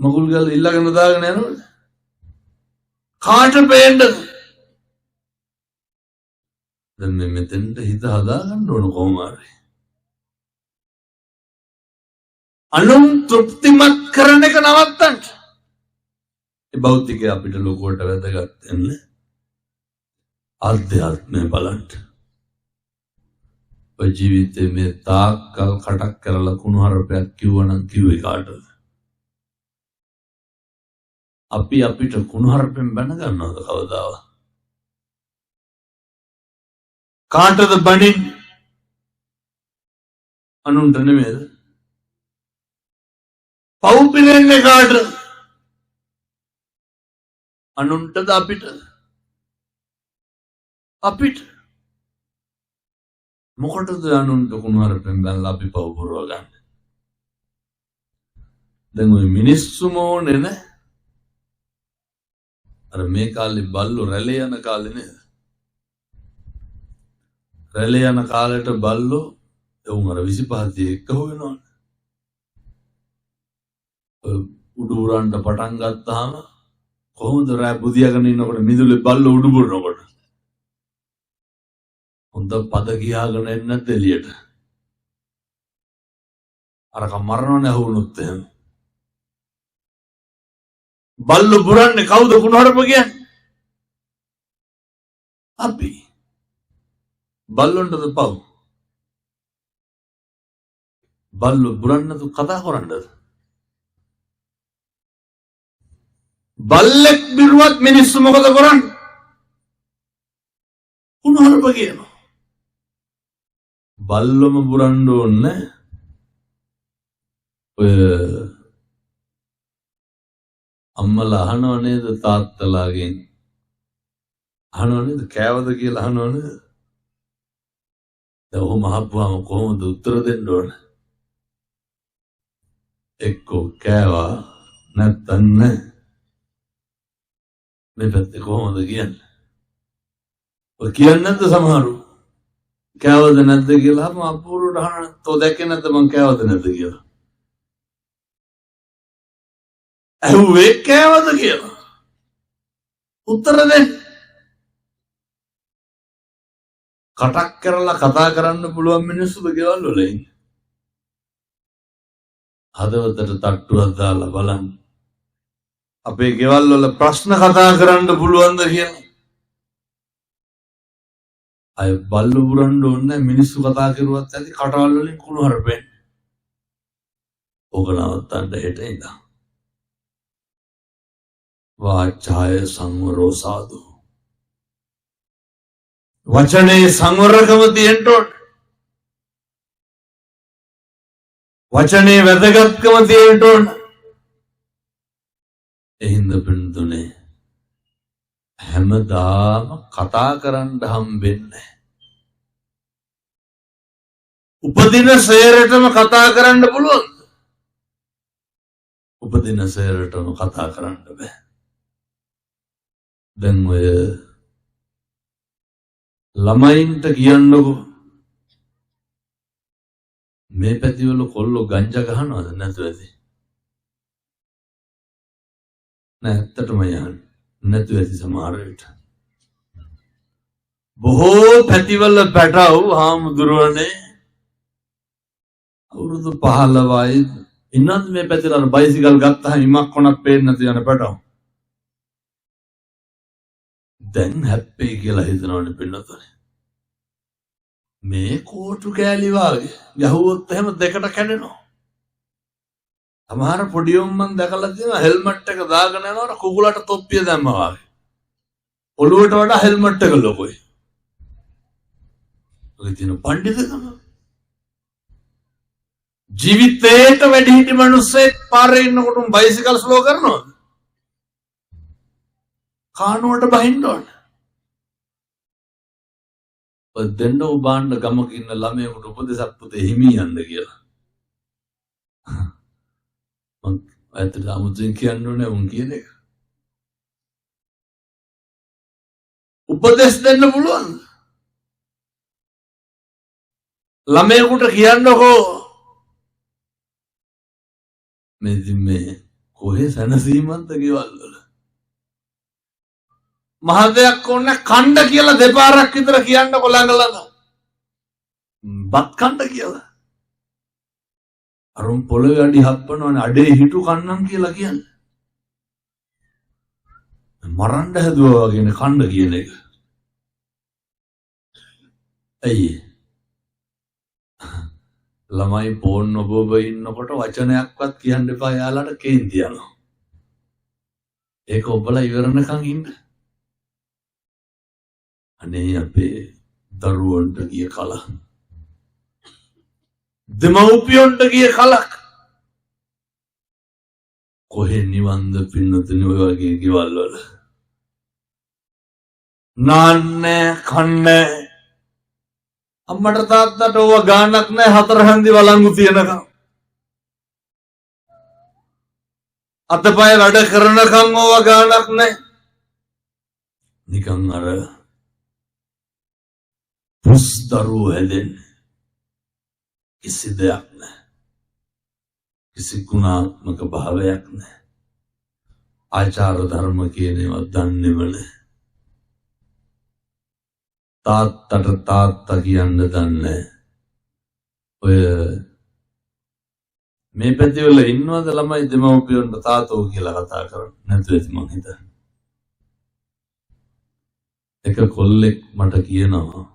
මගුල් ගල් ඉල්ලගෙන දාගෙන යනවද? කාට පේන්නද? දැන් මේ මෙතෙන්ට හිත හදාගන්න ඕන කොහොම හරි. අනුන් තෘප්තිමත් කරන එක නවත්තන්න. ඒ භෞතිකය අපිට ලොකුවට වැදගත් වෙන්නේ ආධ්‍යාත්මය බලන්න. ඔය ජීවිතේ මේ තාක්කල් කටක් කරලා කුණුහරුපයක් කිව්වනම් කිව්වේ කාටද? අපි අපිට කුණුහරුපෙන් බැන ගන්නවද කවදාවත්? කාටද බනින්නේ? අනුන්ට නෙමෙයිද? පව් පිරෙන්නේ කාටද? අනුන්ටද අපිටද? අපිට. මොකටද අනුන්ට කුණුහරුපෙන් බැනලා අපි පව් පුරව ගන්න? දැන් ඔය මිනිස්සුම ඕනේ නෑ. අර මේ කාලේ බල්ලෝ රැළේ යන කාලේ නේද? රැළේ යන කාලෙට බල්ලෝ එවුන් අර 25 තිය එක්ක හොයනවනේ. ඔය උඩු උරන්න පටන් ගත්තාම කොහොමද රෑ බුදියාගෙන ඉන්නකොට මිදුලේ බල්ලෝ උඩු බුරනකොට හොඳ පද කියාගෙන එන්නේ නැද්ද එළියට? අරක මරණනේ අහුවුනොත් එහෙම. බල්ලෝ බුරන්නේ කවුද කුණුහරුප කියන්නේ? අපි. බල්ලොන්ටද පව්? බල්ලෝ බුරන්නද කතා කරන්නද? බල්ලෙක් බිරුවත් මිනිස්සු මොකද කරන්නේ? කුණුහරුප කියනවා. බල්ලොම බුරන්න ඕනේ ඔය අම්මලා අහනව නේද තාත්තලාගෙන්? අහනව නේද කෑවද කියලා අහනව නේද? දැන් ඔහොම අහපුවාම කොහොමද උත්තර දෙන්න ඕන? එක්කෝ කෑවා නැත්තම් නෑ. මේ පැත්තේ කොහොමද කියන්නේ? ඔය කියන්නේ නැද්ද සමහරු? කෑවද නැද්ද කියලා අහපුවම අපූර්වට අහන තෝ දැක්කේ නැද්ද මං කෑවද නැද්ද කියලා? ඇහුවේ කෑවද කියලා. උත්තර දෙන්න. කටක් කරලා කතා කරන්න පුළුවන් මිනිස්සුද ගෙවල් වල ඉන්නේ? හදවතට තට්ටුවක් දාලා බලන්න. අපේ ගෙවල් වල ප්‍රශ්න කතා කරන්න පුළුවන්ද කියලා. අය බල්ලු බුරන්න ඕනේ, මිනිස්සු කතා කරුවත් ඇති කටවල් වලින් කුණු හරපෙන්. ඕක නවත්තන්න හෙට ඉඳන්. වාචාය සංවරෝ සාදු. වචනේ සංවරකම තියෙන්න ඕන. වචනේ වැදගත්කම තියෙන්න ඕන. එහින්ද පින්තුනේ හැමදාම කතා කරන්න හම්බෙන්නේ. උපදින සේරටම කතා කරන්න පුළුවන්ද? උපදින සේරටම කතා කරන්න බෑ. දැන් ඔය ළමයින්ට කියන්නකෝ මේ පැතිවල කොල්ලෝ ගංජා ගහනවද නැතුව ඇති? නෑ, ඇත්තටම යන්නේ නැතුව ඇති සමහර විට. බොහෝ පැතිවල පැටව් හාමුදුරුවනේ අවුරුදු 15යි ඉන්නත් මේ පැතිවල අර බයිසිකල් ගත්තාම ඉමක් කොනක් පේන්නේ නැති යන පැටව්. දැන් හැප්පෙයි කියලා හිතනවනේ පින්නතනේ. මේ කෝටු කෑලි වාගේ ගැහුවොත් එහෙම දෙකට කැඩෙනවා. සමහර පොඩි උන් මං දැකලා තියෙනවා හෙල්මට් එක දාගෙන යනකොට කුකුලට තොප්පිය දැම්මා වාගේ. ඔළුවට වඩා හෙල්මට් එක ලොකුයි. ඔය තියෙන පණ්ඩිතකම. ජීවිතේට වැඩිහිටි මිනිස්සෙක් පාරේ ඉන්නකොට උන් බයිසිකල් ස්ලෝ කරනවද? කානුවට බහින්න ඕන. ඔය දෙන්න උබාණ්ඩ ගමක ඉන්න ළමයෙකුට උපදෙසක් පුතේ හිමී යන්න කියලා. මං ඇත්තට අමුතුවෙන් කියන්න ඕනේ උන් කියන එක. උපදෙස් දෙන්න පුළුවන්ද? ළමයෙකුට කියන්නකෝ මේ ඉතින් මේ කොහේ සැනසීමක්ද ගෙවල් වල? මහ දෙයක් ඕනේ කණ්ඩ කියලා දෙපාරක් විතර කියන්නකෝ ළඟ ළඟ. බත් කණ්ඩ කියලා. අරුන් පොළවේ අඩි හප්පනවනේ අඩේ හිටු කන්නම් කියලා කියන්නේ. මරන්න හැදුවා වගේනේ කණ්ඩ කියන එක. ඇයි ළමයි ෆෝන් ඔබ ඔබ ඉන්නකොට වචනයක්වත් කියන්න එපා යාළට කේන්ති යනවා. ඒක ඔබලා ඉවරනකන් ඉන්න. අනේ අපේ දරුවන්ට ගිය කලක්, දෙමව්පියන්ට ගිය කලක් කොහෙ නිවන්ද පින්නතුනි ඔය වගේ ගෙවල් වල. නාන්නේ කන්නේ අම්මට තාත්තට ඕව ගානක් නැහැ හතර හන්දි වළංගු තියෙනකම්. අතපය වැඩ කරනකම් ඕව ගානක් නැහැ. නිකන් අර පුස් දරුවෝ හැදෙන්නේ. කිසි දෙයක් නැහැ. කිසි ගුණාත්මක භාවයක් නැහැ. ආචාර ධර්ම කියන ඒවා දන්නේම නැහැ. තාත්තට තාත්තා කියන්න දන්නේ. ඔය මේ පැතිවල ඉන්නවද ළමයි දෙමව්පියන්ට තාතෝ කියලා කතා කරන්නේ? නැතුව ඇති මං හිතන්නේ. එක කොල්ලෙක් මට කියනවා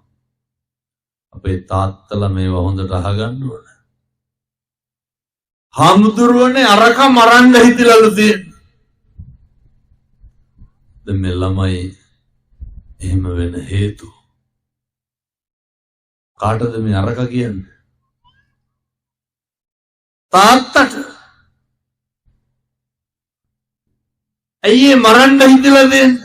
අපේ තාත්තලා මේවා හොඳට අහගන්න ඕන. හාමුදුරුවනේ අරක මරන්න හිතිලලු තියෙන්නේ. දැන් මේ ළමයි එහෙම වෙන හේතු කාටද මේ අරක කියන්නේ? තාත්තට. ඇයි ඒ මරන්න හිතිලා දෙන්නේ?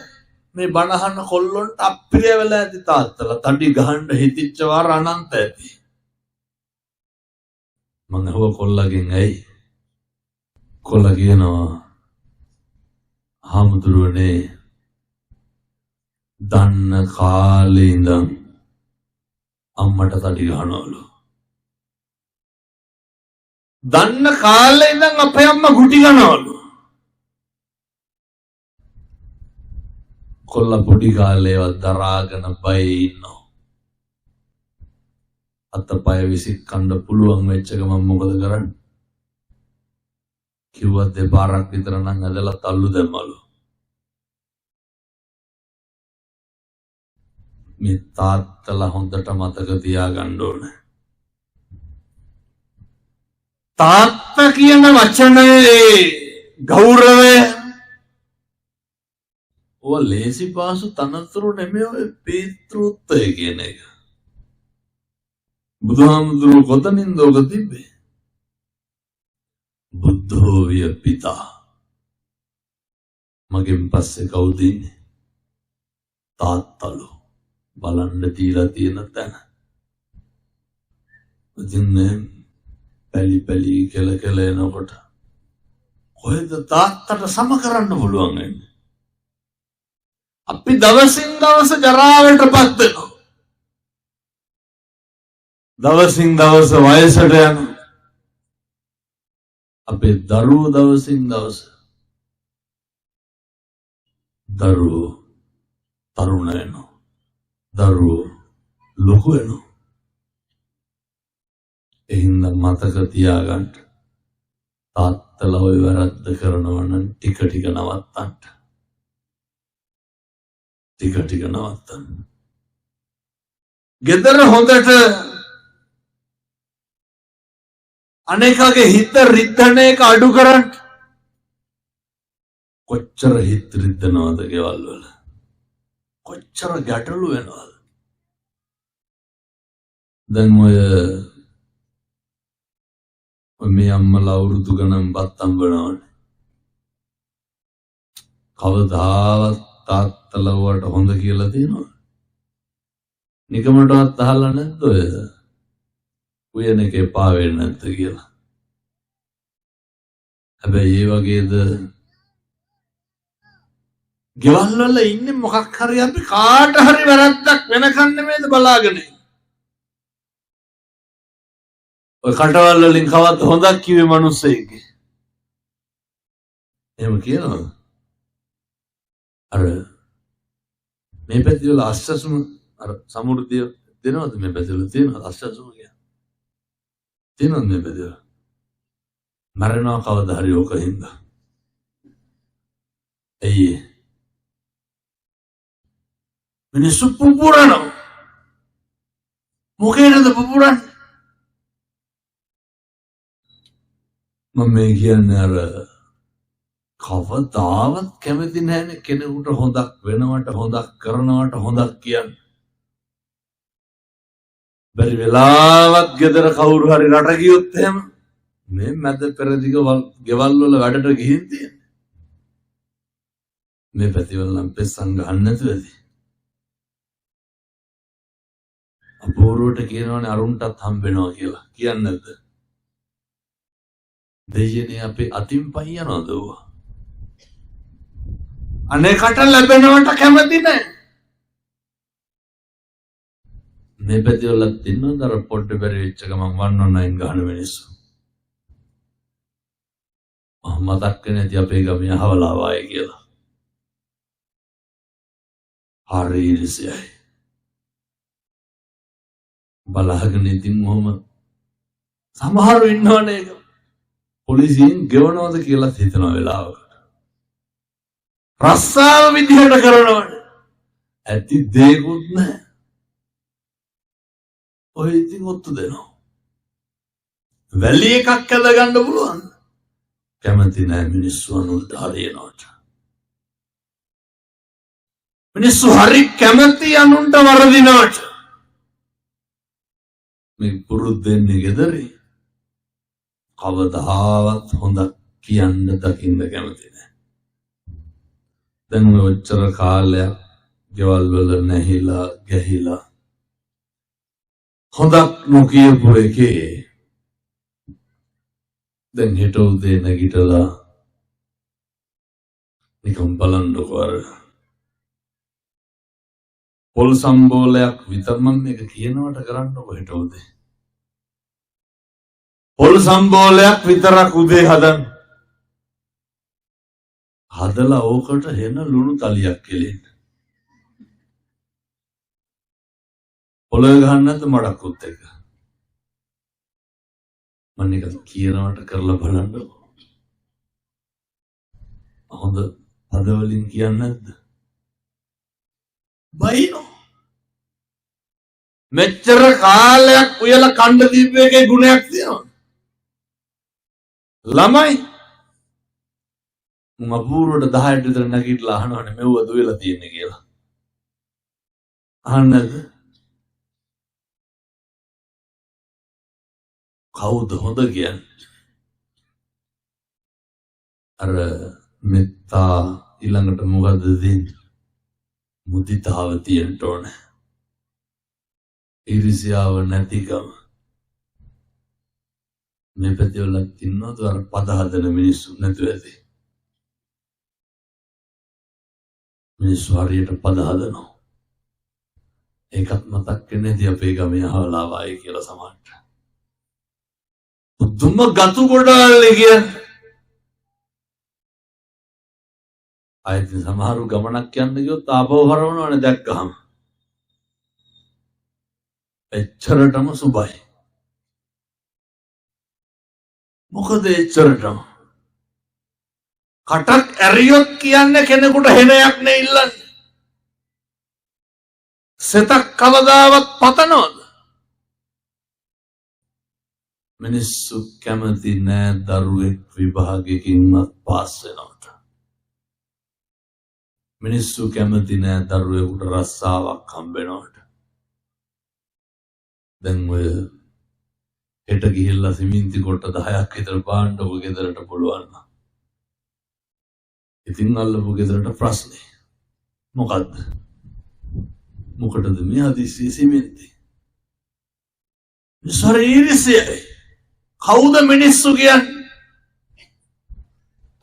මේ බණහන කොල්ලොන්ට අප්‍රිය වෙලා ඇති තාත්තලා. තඩි ගහන්න හිතිච්ච වාර අනන්ත ඇති. මං අහුව කොල්ලගෙන් ඇයි? කොල්ලා කියනවා හාමුදුරුවනේ දන්න කාලේ ඉඳන් අම්මට තඩි ගහනවලු. දන්න කාලේ ඉඳන් අපේ අම්මා ගුටි ගනවලු. කොල්ලා පොඩි කාලේවත් දරාගෙන බයේ ඉන්නවා. අතපය විසික් කන්න පුළුවන් වෙච්ච ගමන් මොකද කරන්නේ? කිව්වා දෙපාරක් විතර නම් ඇදලා තල්ලු දැම්මලු. මේ තාත්තලා හොඳට මතක තියාගන්න ඕන. තාත්තා කියන වචනයේ ගෞරවය ඔය ලේසි පාසු තනතුරු නෙමෙයි ඔය පිතෘත්වය කියන එක. බුදුහාමුදුරුවෝ කොතනින්ද ඔක තිබ්බේ? බුද්ධෝ විය පිතා. මගෙන් පස්සේ කවුද ඉන්නේ? තාත්තලු. බලන්න දීලා තියෙන තැන. ඉතින් මේ පැලි පැලි කෙල කෙල එනකොට කොහෙද තාත්තට සම කරන්න පුළුවන් වෙන්නේ? අපි දවසින් දවස ජරාවට පත් වෙනවා. දවසින් දවස වයසට යනවා. අපේ දරුවෝ දවසින් දවස දරුවෝ තරුණ වෙනවා. දරුවෝ ලොකු වෙනවා. ඒ හින්දා මතක තියාගන්න, තාත්තලා ඔය වැරද්ද කරනවා නම් ටික ටික නවත්තන්න. ටික ටික නවත්තන්න. ගෙදර හොඳට අනේකගේ හිත රිද්දන එක අඩු කරන්න. කොච්චර හිත රිද්දනවද ගෙවල් වල? කොච්චර ගැටලු වෙනවද? දැන් ඔය මේ අම්මලා අවුරුදු ගණන් බත් හම්බනවනේ. කවදාවත් තාත්තලා ඔයාලට හොඳ කියලා තියෙනවද? නිකමටවත් අහලා නැද්ද ඔය උයන එක එපා වෙන්නේ නැද්ද කියලා? හැබැයි ඒ වගේද ගෙවල් වල ඉන්නේ මොකක් හරි අපි කාට හරි වැරද්දක් වෙනකන් නෙමෙයිද බලාගෙන ඉන්නේ. ඔය කටවල් වලින් කවද්ද හොඳක් කිව්වේ මිනිස්සෙක්ගේ? එහෙම කියනවද? අර මේ පැති වල අස්සසුම අර සමෘද්ධිය දෙනවද මේ පැති වල තියෙනවද අස්සසුම කියන්නේ? තියෙනවද මේ පැති වල? මරණවා කවදා හරි ඕක හින්දා. ඇයි මිනිස්සු පුපුරනවා. මොකේද පුපුරන්නේ? මම මේ කියන්නේ අර කවදාවත් කැමති නැහැනේ කෙනෙකුට හොඳක් වෙනවට, හොඳක් කරනවට හොඳක් කියන්න. බැරි වෙලාවත් ගෙදර කවුරු හරි රට ගියොත් එහෙම මේ මැද පෙරදිග ගෙවල් වල වැඩට ගිහින් තියෙන්නේ. මේ පැතිවල නම් පෙස්සන් ගහන්න නැතුව ඇති. අපූර්වට කියනවනේ අරුන්ටත් හම්බෙනවා කියලා. කියන්නේ නැද්ද? දෙයියනේ අපේ අතින් පයින් යනවද ඌ? අනේකට ලැබෙනවට කැමති නෑ. මේ පැතිවලත් ඉන්නවද අර පොඩ්ඩ බැරි වෙච්ච ගමන් 119 ගහන මිනිස්සු? මතක් වෙන්නේ නැති අපේ ගමේ අහවලා වායේ කියලා. හරි ඊර්ෂ්‍යයි. බලාගෙන ඉතින් මොහොම සමහරු ඉන්නවනේ ඒක. පොලිසියෙන් ගෙවනවද කියලා හිතන වෙලාවකට. රස්සාව විදිහට කරනවනේ. ඇති දේකුත් නැහැ. ඔය ඉතින් ඔත්තු දෙනවා. වැලි එකක් ඇද ගන්න පුළුවන්. කැමති නෑ මිනිස්සු අනුන්ට හරියනවට. මිනිස්සු හරි කැමති අනුන්ට වරදිනවට. මේ පුරුද්ද එන්නේ ගෙදරේ. කවදාවත් හොඳක් කියන්න දකින්න කැමති නෑ. දැන් ඔය ඔච්චර කාලයක් ගෙවල් වල නැහිලා ගැහිලා හොඳක් නොකියපු එකේ දැන් හෙට උදේ නැගිටලා නිකන් බලන්නකෝ අර පොල් සම්බෝලයක් විතර මම මේක කියනවට කරන්නකෝ හෙට උදේ. පොල් සම්බෝලයක් විතරක් උදේ හදන්න. හදලා ඕකට හෙන ලුණු තලියක් කෙලින්න. පොළොවේ ගහන්න නැද්ද මඩක්කුත් එක්ක? මම නිකන් කියනවට කරලා බලන්නකෝ. හොඳ පදවලින් කියන්නේ නැද්ද? බයිනෝ. මෙච්චර කාලයක් උයලා කණ්ඩ දීපු එකේ ගුණයක් තියෙනවද? ළමයි මුන් අපූර්වට 10ට විතර නැගිටලා අහනවනේ මෙව්ව දුවලා තියෙන්නේ කියලා. අහන්නේ නැද්ද? කවුද හොඳ කියන්නේ? අර මෙත්තා ඊළඟට මොකද්ද දෙන්නේ? මුදිතාව තියෙන්න ඕනේ. ඊර්ෂ්‍යාව නැතිකම. මේ පැතිවලත් ඉන්නවද අර පද හදන මිනිස්සු නැතුව ඇති. මිනිස්සු හරියට පද හදනවා. ඒකත් මතක් වෙන්නේ නැති අපේ ගමේ අහවලා වායි කියලා සමහරට. පුදුම ගතු ගොඩාල් කියන්නේ. ආයෙත් සමහරු ගමනක් යන්න ගියොත් ආපහු හරවනවනේ දැක්කහම. එච්චරටම සුබයි. මොකද එච්චරටම කටක් ඇරියොත් කියන්නේ කෙනෙකුට හෙනයක් නේ ඉල්ලන්නේ. සෙතක් කවදාවත් පතනවද? මිනිස්සු කැමති නෑ දරුවෙක් විභාගයකින්වත් පාස් වෙනවට. මිනිස්සු කැමති නෑ දරුවෙකුට රස්සාවක් හම්බ වෙනවට. දැන් ඔය හෙට ගිහිල්ලා සිමෙන්ති කොට 10ක් විතර බාන්න ඔබ ගෙදරට පුළුවන් නම්. ඉතින් අල්ලපු ගෙදරට ප්‍රශ්නේ. මොකද්ද? මොකටද මේ හදිස්සියේ සිමෙන්ති? මිනිස්සු ඊර්ෂ්‍යයි. කවුද මිනිස්සු කියන්නේ?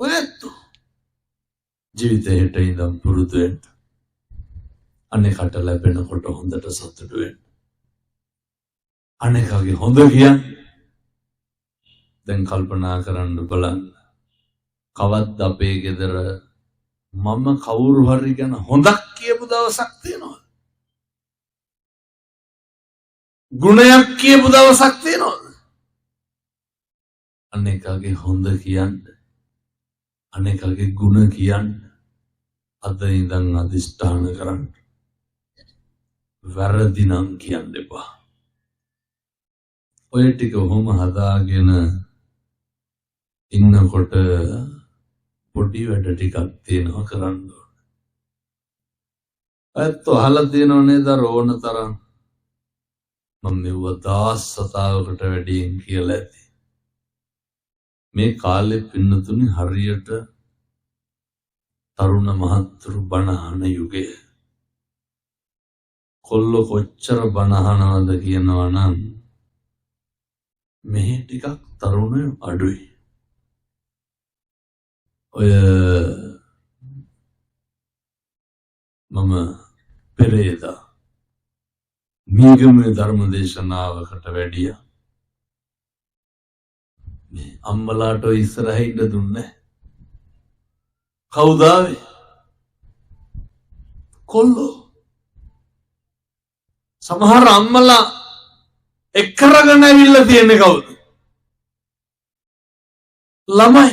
ඔය ඇත්තෝ. ජීවිතේ හෙට ඉඳන් පුරුදු වෙන්න. අනෙකට ලැබෙනකොට හොඳට සතුටු වෙන්න. අනෙකගේ හොඳ කියන්න. දැන් කල්පනා කරන්න බලන්න. කවද්ද අපේ ගෙදර මම කවුරු හරි ගැන හොඳක් කියපු දවසක් තියෙනවද? ගුණයක් කියපු දවසක් තියෙනවද? අනෙකගේ හොඳ කියන්න, අනෙකගේ ගුණ කියන්න අද ඉඳන් අදිෂ්ඨාන කරන්න. වැරදි නම් කියන්න එපා. ඔය ටික ඔහොම හදාගෙන ඉන්නකොට පොඩි වැඩ ටිකක් තියෙනවා කරන්න ඕන. ඇත්ත අහලා තියෙනව නේද අර ඕන තරම්. මම මෙව්ව දහස් සතාවකට වැඩියෙන් කියලා ඇති. මේ කාලේ පින්නතුනි හරියට තරුණ මහත්තුරු බණ අහන යුගය. කොල්ලෝ කොච්චර බණ අහනවද කියනවා නම් මෙහි ටිකක් තරුණයෝ අඩුයි. ඔය මම පෙරේදා මීගමුවේ ධර්ම දේශනාවකට වැඩියා. මේ අම්මලාට ඔය ඉස්සරහ ඉන්න දුන්නේ. කවුද ආවේ? කොල්ලෝ. සමහර අම්මලා එක් කරගෙන ඇවිල්ලා තියෙන්නේ කවුද? ළමයි.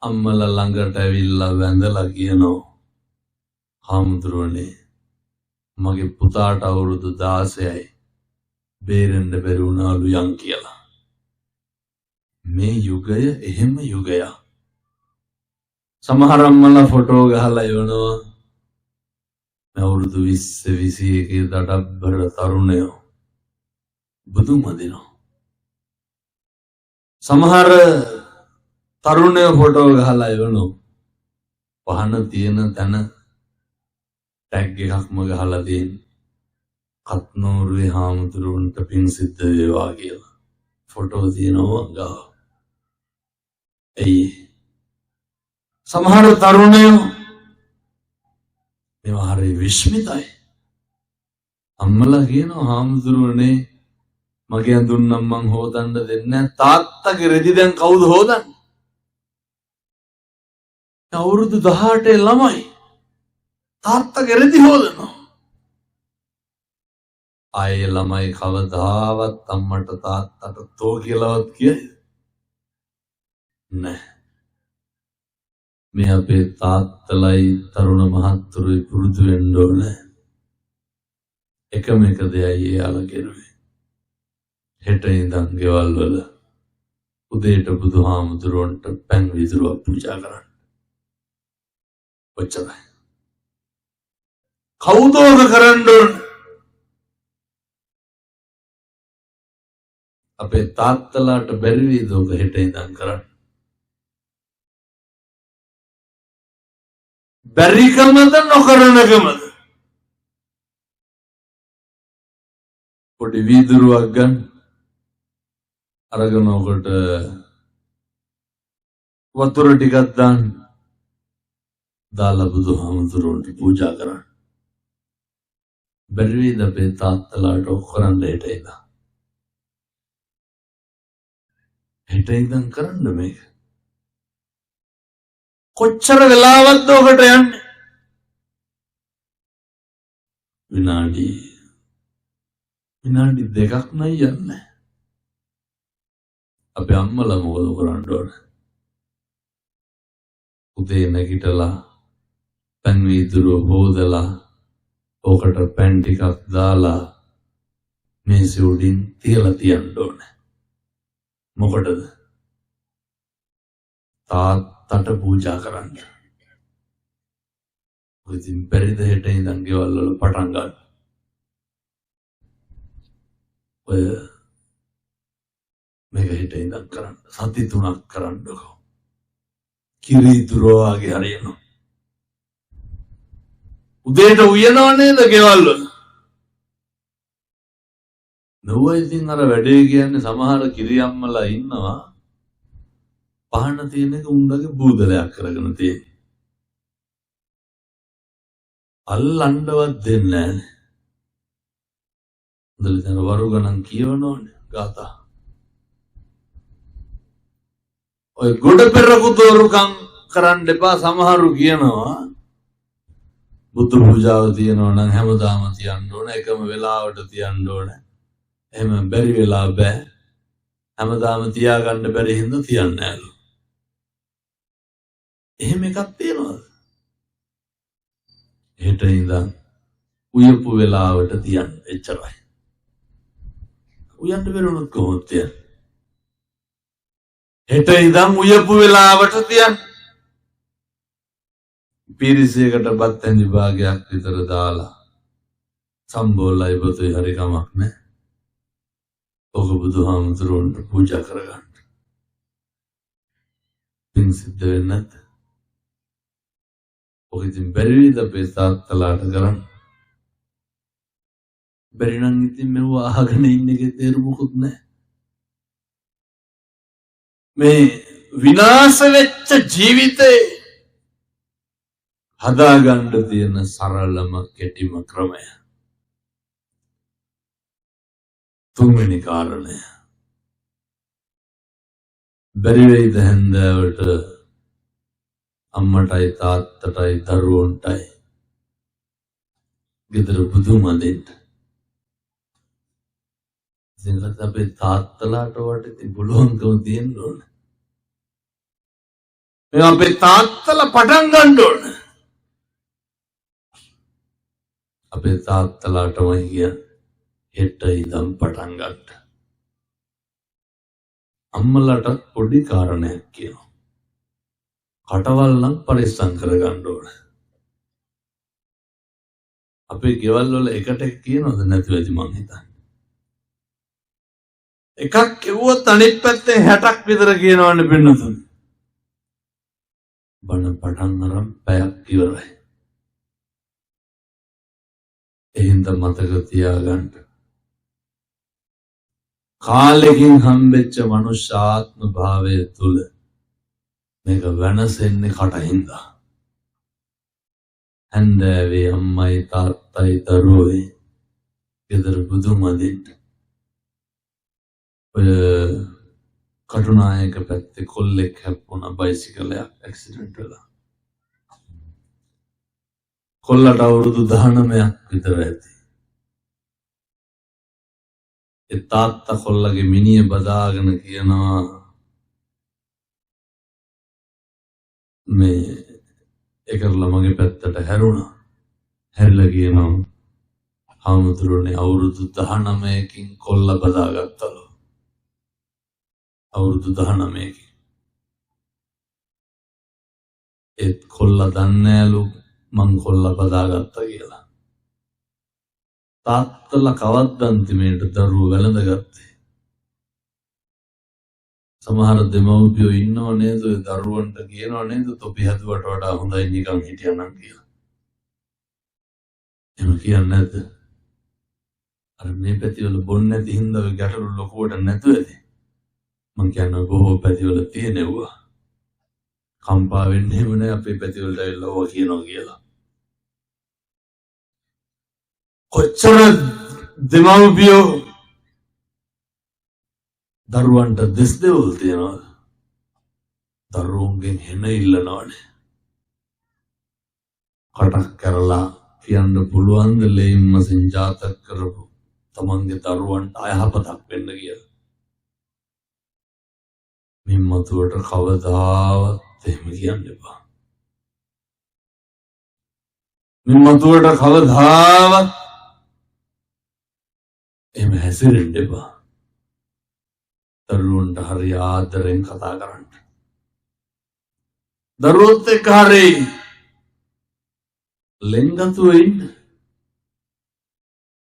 අම්මලා ළඟට ඇවිල්ලා වැඳලා කියනවා, හාමුදුරුවනේ මගේ පුතාට අවුරුදු 16යි බේරෙන්න බැරි වුණාලු යන් කියලා. මේ යුගය එහෙම යුගයක්. සමහර අම්මලා ෆොටෝ ගහලා එවනවා. මේ අවුරුදු 20 21 දඩබ්බර තරුණයෝ බුදුන් වදිනවා. සමහර තරුණයෝ ෆොටෝ ගහලා එවනවා. පහන තියෙන තැන ටැග් එකක්ම ගහලා තියෙන. කත්නෝරුවේ හාමුදුරුවන්ට පින් සිද්ධ වේවා කියලා. ෆොටෝ තියෙනවා ගාව. ඇයි? සමහර තරුණයෝ මේවා හරි විස්මිතයි. අම්මලා කියනවා හාමුදුරුවනේ මගේ ඇඳුම් නම් මං හොදන්න දෙන්නේ නැහැ. තාත්තගේ රෙදි දැන් කවුද හොදන්නේ? අවුරුදු 18 ළමයි තාත්තගේ රෙදි හොදනවා. ආයේ ළමයි කවදාවත් අම්මට තාත්තට තෝ කියලාවත් කියයිද? නෑ. මේ අපේ තාත්තලයි තරුණ මහත්තුරුයි පුරුදු වෙන්න ඕනේ. එකම එක දෙයයි එයාලා කෙරුවේ. හෙට ඉඳන් ගෙවල් වල උදේට බුදුහාමුදුරුවන්ට පැන් විදුරුවක් පූජා කරන්න. ඔච්චරයි. කවුද ඔක කරන්න ඕන? අපේ තාත්තලාට බැරි වේද ඔක හෙට ඉඳන් කරන්න? බැරිකමද නොකරනකමද? පොඩි වීදුරුවක් ගන්න, අරගෙන ඔකට වතුර ටිකක් දාන්න, දාලා බුදුහාමුදුරුවන්ට පූජා කරන්න. බැරි වේද අපේ තාත්තලාට ඔක් කරන්න හෙට ඉඳන්? හෙට ඉඳන් කරන්න මේක. කොච්චර වෙලාවක්ද ඔකට යන්නේ? විනාඩි විනාඩි දෙකක් නයි යන්නේ. අපේ අම්මලා මොකද කරන්න ඕන? උදේ නැගිටලා පැන් වීදුරුව හොදලා ඕකට පැන් ටිකක් දාලා මේසෙ උඩින් තියලා තියන්න ඕනේ. මොකටද? තාත්තට පූජා කරන්න. ඔය ඉතින් බැරිද හෙට ඉඳන් ගෙවල් වල පටන් ගන්න? ඔය මේක හෙට ඉඳන් කරන්න. සති 3ක් කරන්නකෝ. කිරි ඉතුරුව වගේ හරියනවා. උදේට උයනව නේද ගෙවල් වල? නොව ඉතින් අර වැඩේ කියන්නේ සමහර කිරි අම්මලා ඉන්නවා පහන තියෙන එක උන්දගේ බූදලයක් කරගෙන තියෙන. අල්ලන්නවත් දෙන්නේ නැහැ. හොඳට දැන් වරු ගණන් කියවනෝනේ ගාථා. ඔය ගොඩ පෙරකු තෝරුකම් කරන්න එපා. සමහරු කියනවා බුද්ධ පූජාව තියෙනවා නම් හැමදාම තියන්න ඕන, එකම වෙලාවට තියන්න ඕන. එහෙම බැරි වෙලා බෑ. හැමදාම තියාගන්න බැරි හින්දා තියන්නේ නෑලු. එහෙම එකක් තියෙනවද? හෙට ඉඳන් උයපු වෙලාවට තියන්න එච්චරයි. උයන්න බැරුණොත් කොහොමද තියන්නේ? හෙට ඉඳන් උයපු වෙලාවට තියන්න. පිරිසයකට බත් ඇඳි භාගයක් විතර දාලා සම්බෝලයි බතුයි හරි කමක් නෑ. ඔක බුදුහාමුදුරුවන්ට පූජා කරගන්න. පින් සිද්ධ වෙන්නේ නැද්ද? ඔක ඉතින් බැරි වේද අපේ තාත්තලාට කරන්න? බැරි නම් ඉතින් මෙව අහගෙන ඉන්න එකේ තේරුමකුත් නෑ. මේ විනාශ වෙච්ච ජීවිතේ හදාගන්න තියෙන සරලම කෙටිම ක්‍රමය. තුන්වෙනි කාරණය. බැරි වෙයිද හැන්දෑවට අම්මටයි තාත්තටයි දරුවන්ටයි ගෙදර බුදුන් වඳින්න? ඉතින් අපේ තාත්තලාට වට ඉතින් පුළුවන්කම තියෙන්න ඕනේ. මේ අපේ තාත්තලා පටන් ගන්න ඕනේ. අපේ තාත්තලාටමයි කියන්නේ හෙට ඉඳන් පටන් ගන්න. අම්මලාටත් පොඩි කාරණයක් කියනවා. කටවල් නම් පරිස්සම් කරගන්න ඕනේ. අපේ ගෙවල් වල එකට එක කියනවද නැතුව ඇති මං හිතන්නේ. එකක් කිව්වොත් අනිත් පැත්තෙන් 60ක් විතර කියනවනේ පින්නතුන්. බණ පටන් අරන් පැයක් ඉවරයි. ඒ හින්දා මතක තියාගන්න. කාලෙකින් හම්බෙච්ච මනුෂ්‍ය ආත්ම භාවය තුල මේක වෙනසෙන්නේ කටින්දා. හැන්දෑවේ අම්මයි තාත්තයි දරුවෝයි ගෙදර බුදුන් වඳින්න. ඔය කටුනායක පැත්තේ කොල්ලෙක් හැප්පුණා බයිසිකලයක් ඇක්සිඩන්ට් වෙලා. කොල්ලට අවුරුදු 19ක් විතර ඇති. ඒ තාත්තා කොල්ලගේ මිනිය බදාගෙන කියනවා මේ ඒ කරලා මගේ පැත්තට හැරුණා. හැරිලා කියනවා හාමුදුරුවනේ අවුරුදු 19කින් කොල්ල බදාගත්තලු. අවුරුදු 19කින්. ඒත් කොල්ල දන්නේ නෑලු මං කොල්ල බදාගත්තා කියලා. තාත්තලා කවද්ද අන්තිමේට දරුවෝ වැළඳගත්තේ? සමහර දෙමව්පියෝ ඉන්නව නේද ඔය දරුවන්ට කියනව නේද තොපි හැදුවට වඩා හොඳයි නිකන් හිටියානම් කියලා. එහෙම කියන්නේ නැද්ද? අර මේ පැතිවල බොන්නේ නැති හින්දා ඔය ගැටලු ලොකුවට නැතුව ඇති. මං කියන්නේ බොහෝ පැතිවල තියෙනවා. කම්පා වෙන්නේ එහෙම නෑ අපේ පැතිවලට ඇවිල්ලා ඔවා කියනවා කියලා. කොච්චර දෙමව්පියෝ දරුවන්ට දෙස් දෙවල් තියනවද? දරුවන්ගෙන් හෙන ඉල්ලනවනේ. කටක් කරලා කියන්න පුළුවන්ද ලෙයින් මසින් ජාතක කරපු තමන්ගේ දරුවන්ට අයහපතක් වෙන්න කියලා? මින් මතුවට කවදාවත් එහෙම කියන්න එපා. මින් මතුවට කවදාවත් එහෙම හැසිරෙන්න එපා. දරුවන්ට හරි ආදරෙන් කතා කරන්න. දරුවොත් එක්ක හරි ලෙන්ගතුව ඉන්න.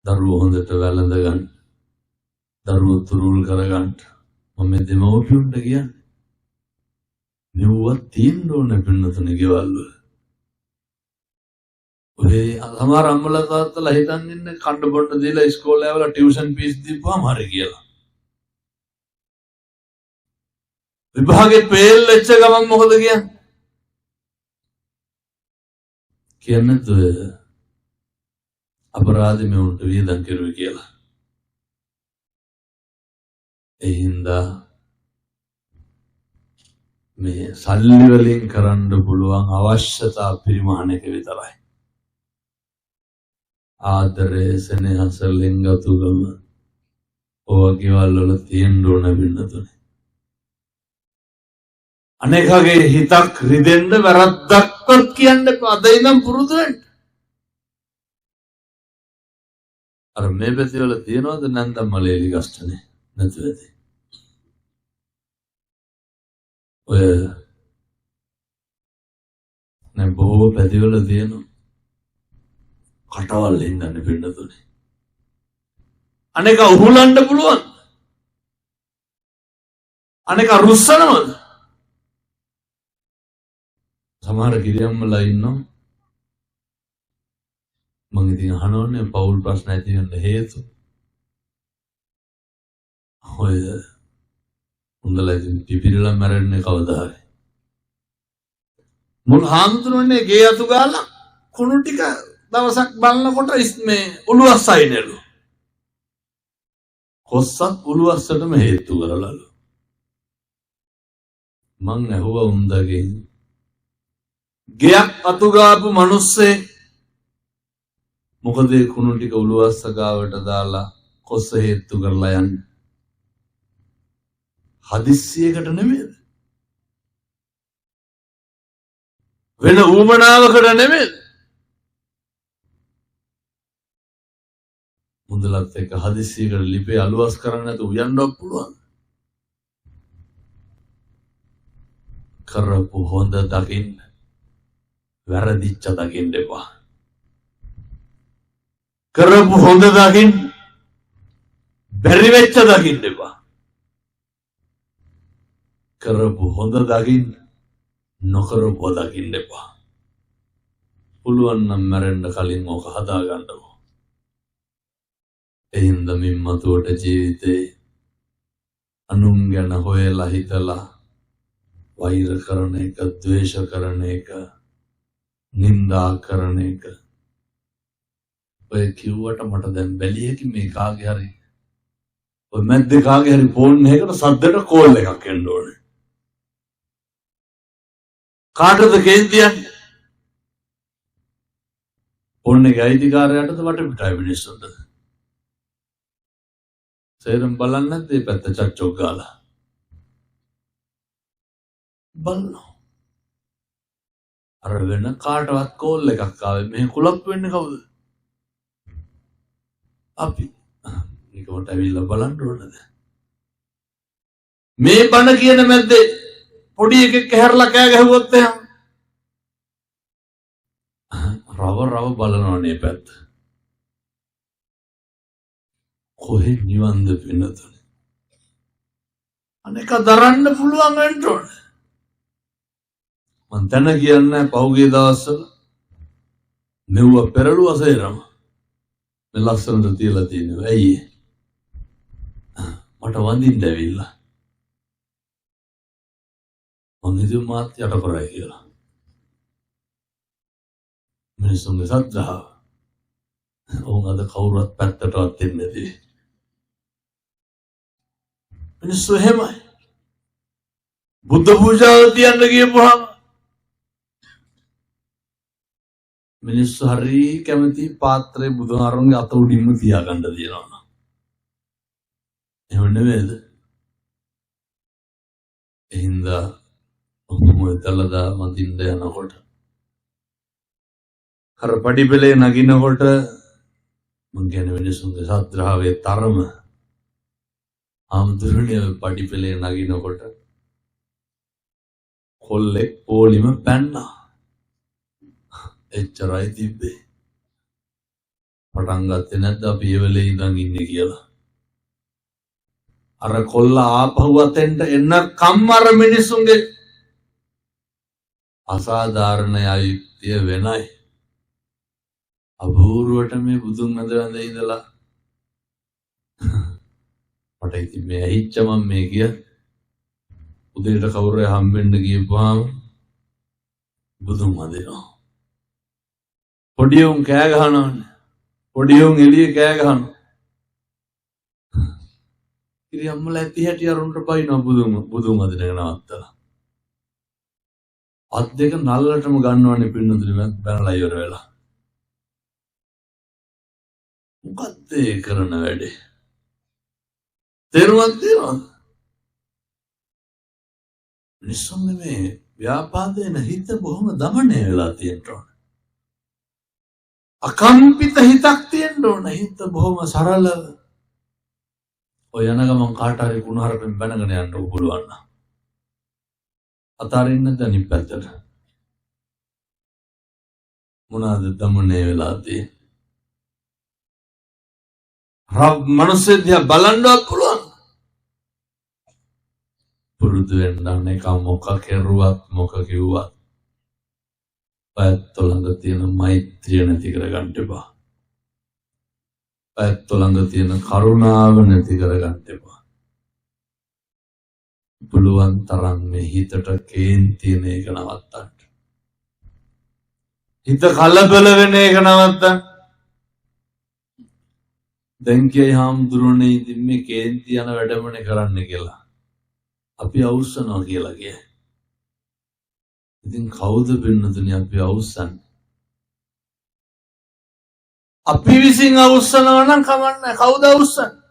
දරුවෝ හොඳට වැළඳ ගන්න. දරුවෝ තුරුල් කරගන්න. මම මේ දෙමව්පියන්ට කියන්නේ. මෙව්වත් තියෙන්න ඕන පින්නතුනේ ගෙවල් වල. ඔය සමහර අම්මලා තාත්තලා හිතන් ඉන්නේ කණ්ඩ බොණ්ඩ දීලා ඉස්කෝලේ යවලා ටියුෂන් ෆීස් දීපුවාම හරි කියලා. විභාගේ ෆේල් වෙච්ච ගමන් මොකද කියන්නේ? කියන්නේ ඔය අපරාධෙ මෙවුන්ට වියදම් කෙරුවේ කියලා. ඒ හින්දා මේ සල්ලි වලින් කරන්න පුළුවන් අවශ්‍යතා පරිමාණ එක විතරයි. ආදරය, සෙනෙහස, ලෙන්ගතුකම ඔය ගෙවල් වල තියෙන්න ඕන වෙන්නතුනේ. අනේකගේ හිතක් රිදෙන්න වැරද්දක්වත් කියන්න එපා. අද ඉඳන් පුරුදු වෙන්න. අර මේ පැති වල තියනවද නැන්දම් මලේලි ගස්ටනේ නැතුව ඇති. ඔය නෑ බොහෝ පැතිවල තියෙනවා කටවල් හින්දානේ පින්නතුනේ. අනේක උහුලන්න පුළුවන්. අනේක රුස්සනවද? සමහර කිරියම්මලා ඉන්නවා. මං ඉතින් අහනවනේ පවුල් ප්‍රශ්න ඇති වෙන්න හේතු. ඔය උන්දලා ඉතින් පිපිරලා මැරෙන්නේ කවදා හරි. මුල් හාමුදුරනේ ගේ අතු ගාලා කුණු ටික දවසක් බලනකොට මේ උළුවස්සයි නෙලු. කොස්සත් උළුවස්සටම හේතු කරලාලු. මං ඇහුවා උන්දගෙන් ගෙයක් අතු ගාපු මිනිස්සේ මොකද ඒ කුණු ටික උළුවස්ස ගාවට දාලා කොස්ස හේතු කරලා යන්නේ? හදිස්සියකට නෙමෙයිද? වෙන ඌමනාවකට නෙමෙයිද? මුදලත් එක්ක හදිස්සියකට ලිපේ අලුවස් කරන්න නැතුව උයන්නවත් පුළුවන්. කරපු හොඳ දකින්න, වැරදිච්ච දකින්න එපා. කරපු හොඳ දකින්න, බැරි වෙච්ච දකින්න එපා. කරපු හොඳ දකින්න, නොකරපු දකින්න එපා. පුළුවන් නම් මැරෙන්න කලින් ඕක හදාගන්නකෝ. ඒ හින්දා මින් මතුවට ජීවිතේ අනුන් ගැන හොයලා හිතලා වෛර කරන එක, ද්වේෂ කරන එක, නින්දා කරන එක. ඔය කිව්වට මට දැන් බැලියකි මේ කාගේ හරි ඔය මැද්දේ කාගේ හරි ෆෝන් එකකට සද්දට කෝල් එකක් එන්න ඕනේ. කාටද කේන්ති යන්නේ? ෆෝන් එකේ අයිතිකාරයාටද වටපිටාවේ මිනිස්සුන්ටද? සේරම බලන්නේ නැද්ද මේ පැත්ත චච්චොක් ගාලා? බලනවා. අර වෙන කාටවත් කෝල් එකක් ආවේ මෙහෙ කුලප්පු වෙන්නේ කවුද? අපි. නිකමට ඇවිල්ලා බලන්න ඕනද? මේ බණ කියන මැද්දේ පොඩි එකෙක් ඇහැරලා කෑ ගැහුවොත් එහෙම රව රව බලනවනේ පැත්ත. කොහෙ නිවන්ද පින්නතුනේ? අනේක දරන්න පුළුවන් වෙන්න ඕන. මං තැන කියන්නේ පහුගිය දවස්වල මෙව්ව පෙරළුවා සේරම. මේ ලස්සනට තියලා තියෙනවා. ඇයි ඒ? මට වඳින්න ඇවිල්ලා. මං හිතුවේ මාත් යට කරයි කියලා. මිනිස්සුන්ගේ සද්ධාව. ඔවුන් අද කවුරුවත් පැත්තටවත් එන්නේ නැති. මිනිස්සු එහෙමයි. බුද්ධ පූජාව තියන්න ගියපුවාම මිනිස්සු හරි කැමති පාත්‍රේ බුදුහාරුන්ගේ අත උඩින්ම තියාගන්න තියෙනවා. එහෙම නෙමෙයිද? එහෙනම් ඔහොම දලදා මදින්න යනකොට අර පඩි පෙළේ නගිනකොට මං කියන්නේ මිනිස්සුන්ගේ සද්ධාවේ තරම ආම්දුරනේ පඩි පෙළේ නගිනකොට කොල්ලෙක් පොලිම පැන්නා. එච්චරයි තිබ්බේ. පටන් ගත්තේ නැද්ද අපි ඒ වෙලේ ඉඳන් ඉන්නේ කියලා. අර කොල්ලා ආපහු අතෙන්ට එනකම් අර මිනිස්සුන්ගේ අසාධාරණ අයුක්තිය වෙනයි. අපූර්වට මේ බුදුන් වැඳ වැඳ ඉඳලා මට ඉතින් මේ ඇහිච්ච මම මේ කිය උදේට කවුරු හරි හම්බෙන්න ගියපුවාම බුදුන් වඳිනවා. පොඩි උන් කෑ ගහනවනේ. පොඩි උන් එළියේ කෑ ගහනවා. ඉතින් අම්මලා ඇති හැටි අරුන්ට බයිනවා බුදුන් වඳින එක නවත්තලා. අත් දෙක නල්ලටම ගන්නවනේ පින්නතුනි බැනලා ඉවර වෙලා. මොකද්ද ඒ කරන වැඩේ? තේරුමක් තියෙනවද? මිනිස්සුන්ගේ මේ ව්‍යාපාදේන හිත බොහොම දමනය වෙලා තියෙන්න ඕන. අකම්පිත හිතක් තියෙන්න ඕන. හිත බොහොම සරලව. ඔය යන ගමන් කාට හරි කුණුහරුපෙන් බැනගෙන යන්න පුළුවන් නම්. අතාරින්න නැද්ද අනිත් පැත්තට? මොනවාද දමනය වෙලා තියෙන්නේ? මනුස්සය දිහා බලන්නවත් පුළුවන්. පුරුදු වෙන්න අනේක මොක කෙරුවත් මොක කිව්වත් පැත්ත ළඟ තියෙන මෛත්‍රිය නැති කරගන්න එපා. පැත්ත ළඟ තියෙන කරුණාව නැති කරගන්න එපා. පුළුවන් තරම් මේ හිතට කේන්ති එන එක නවත්තන්න. හිත කලබල වෙන එක නවත්තන්න. දැන් කියයි හාමුදුරනේ ඉතින් මේ කේන්ති යන වැඩමනේ කරන්න කියලා. අපි අවුස්සනවා කියලා කියයි. ඉතින් කවුද පින්නතුනි අපි අවුස්සන්නේ? අපි විසින් අවුස්සනවා නම් කමන්නේ. කවුද අවුස්සන්නේ?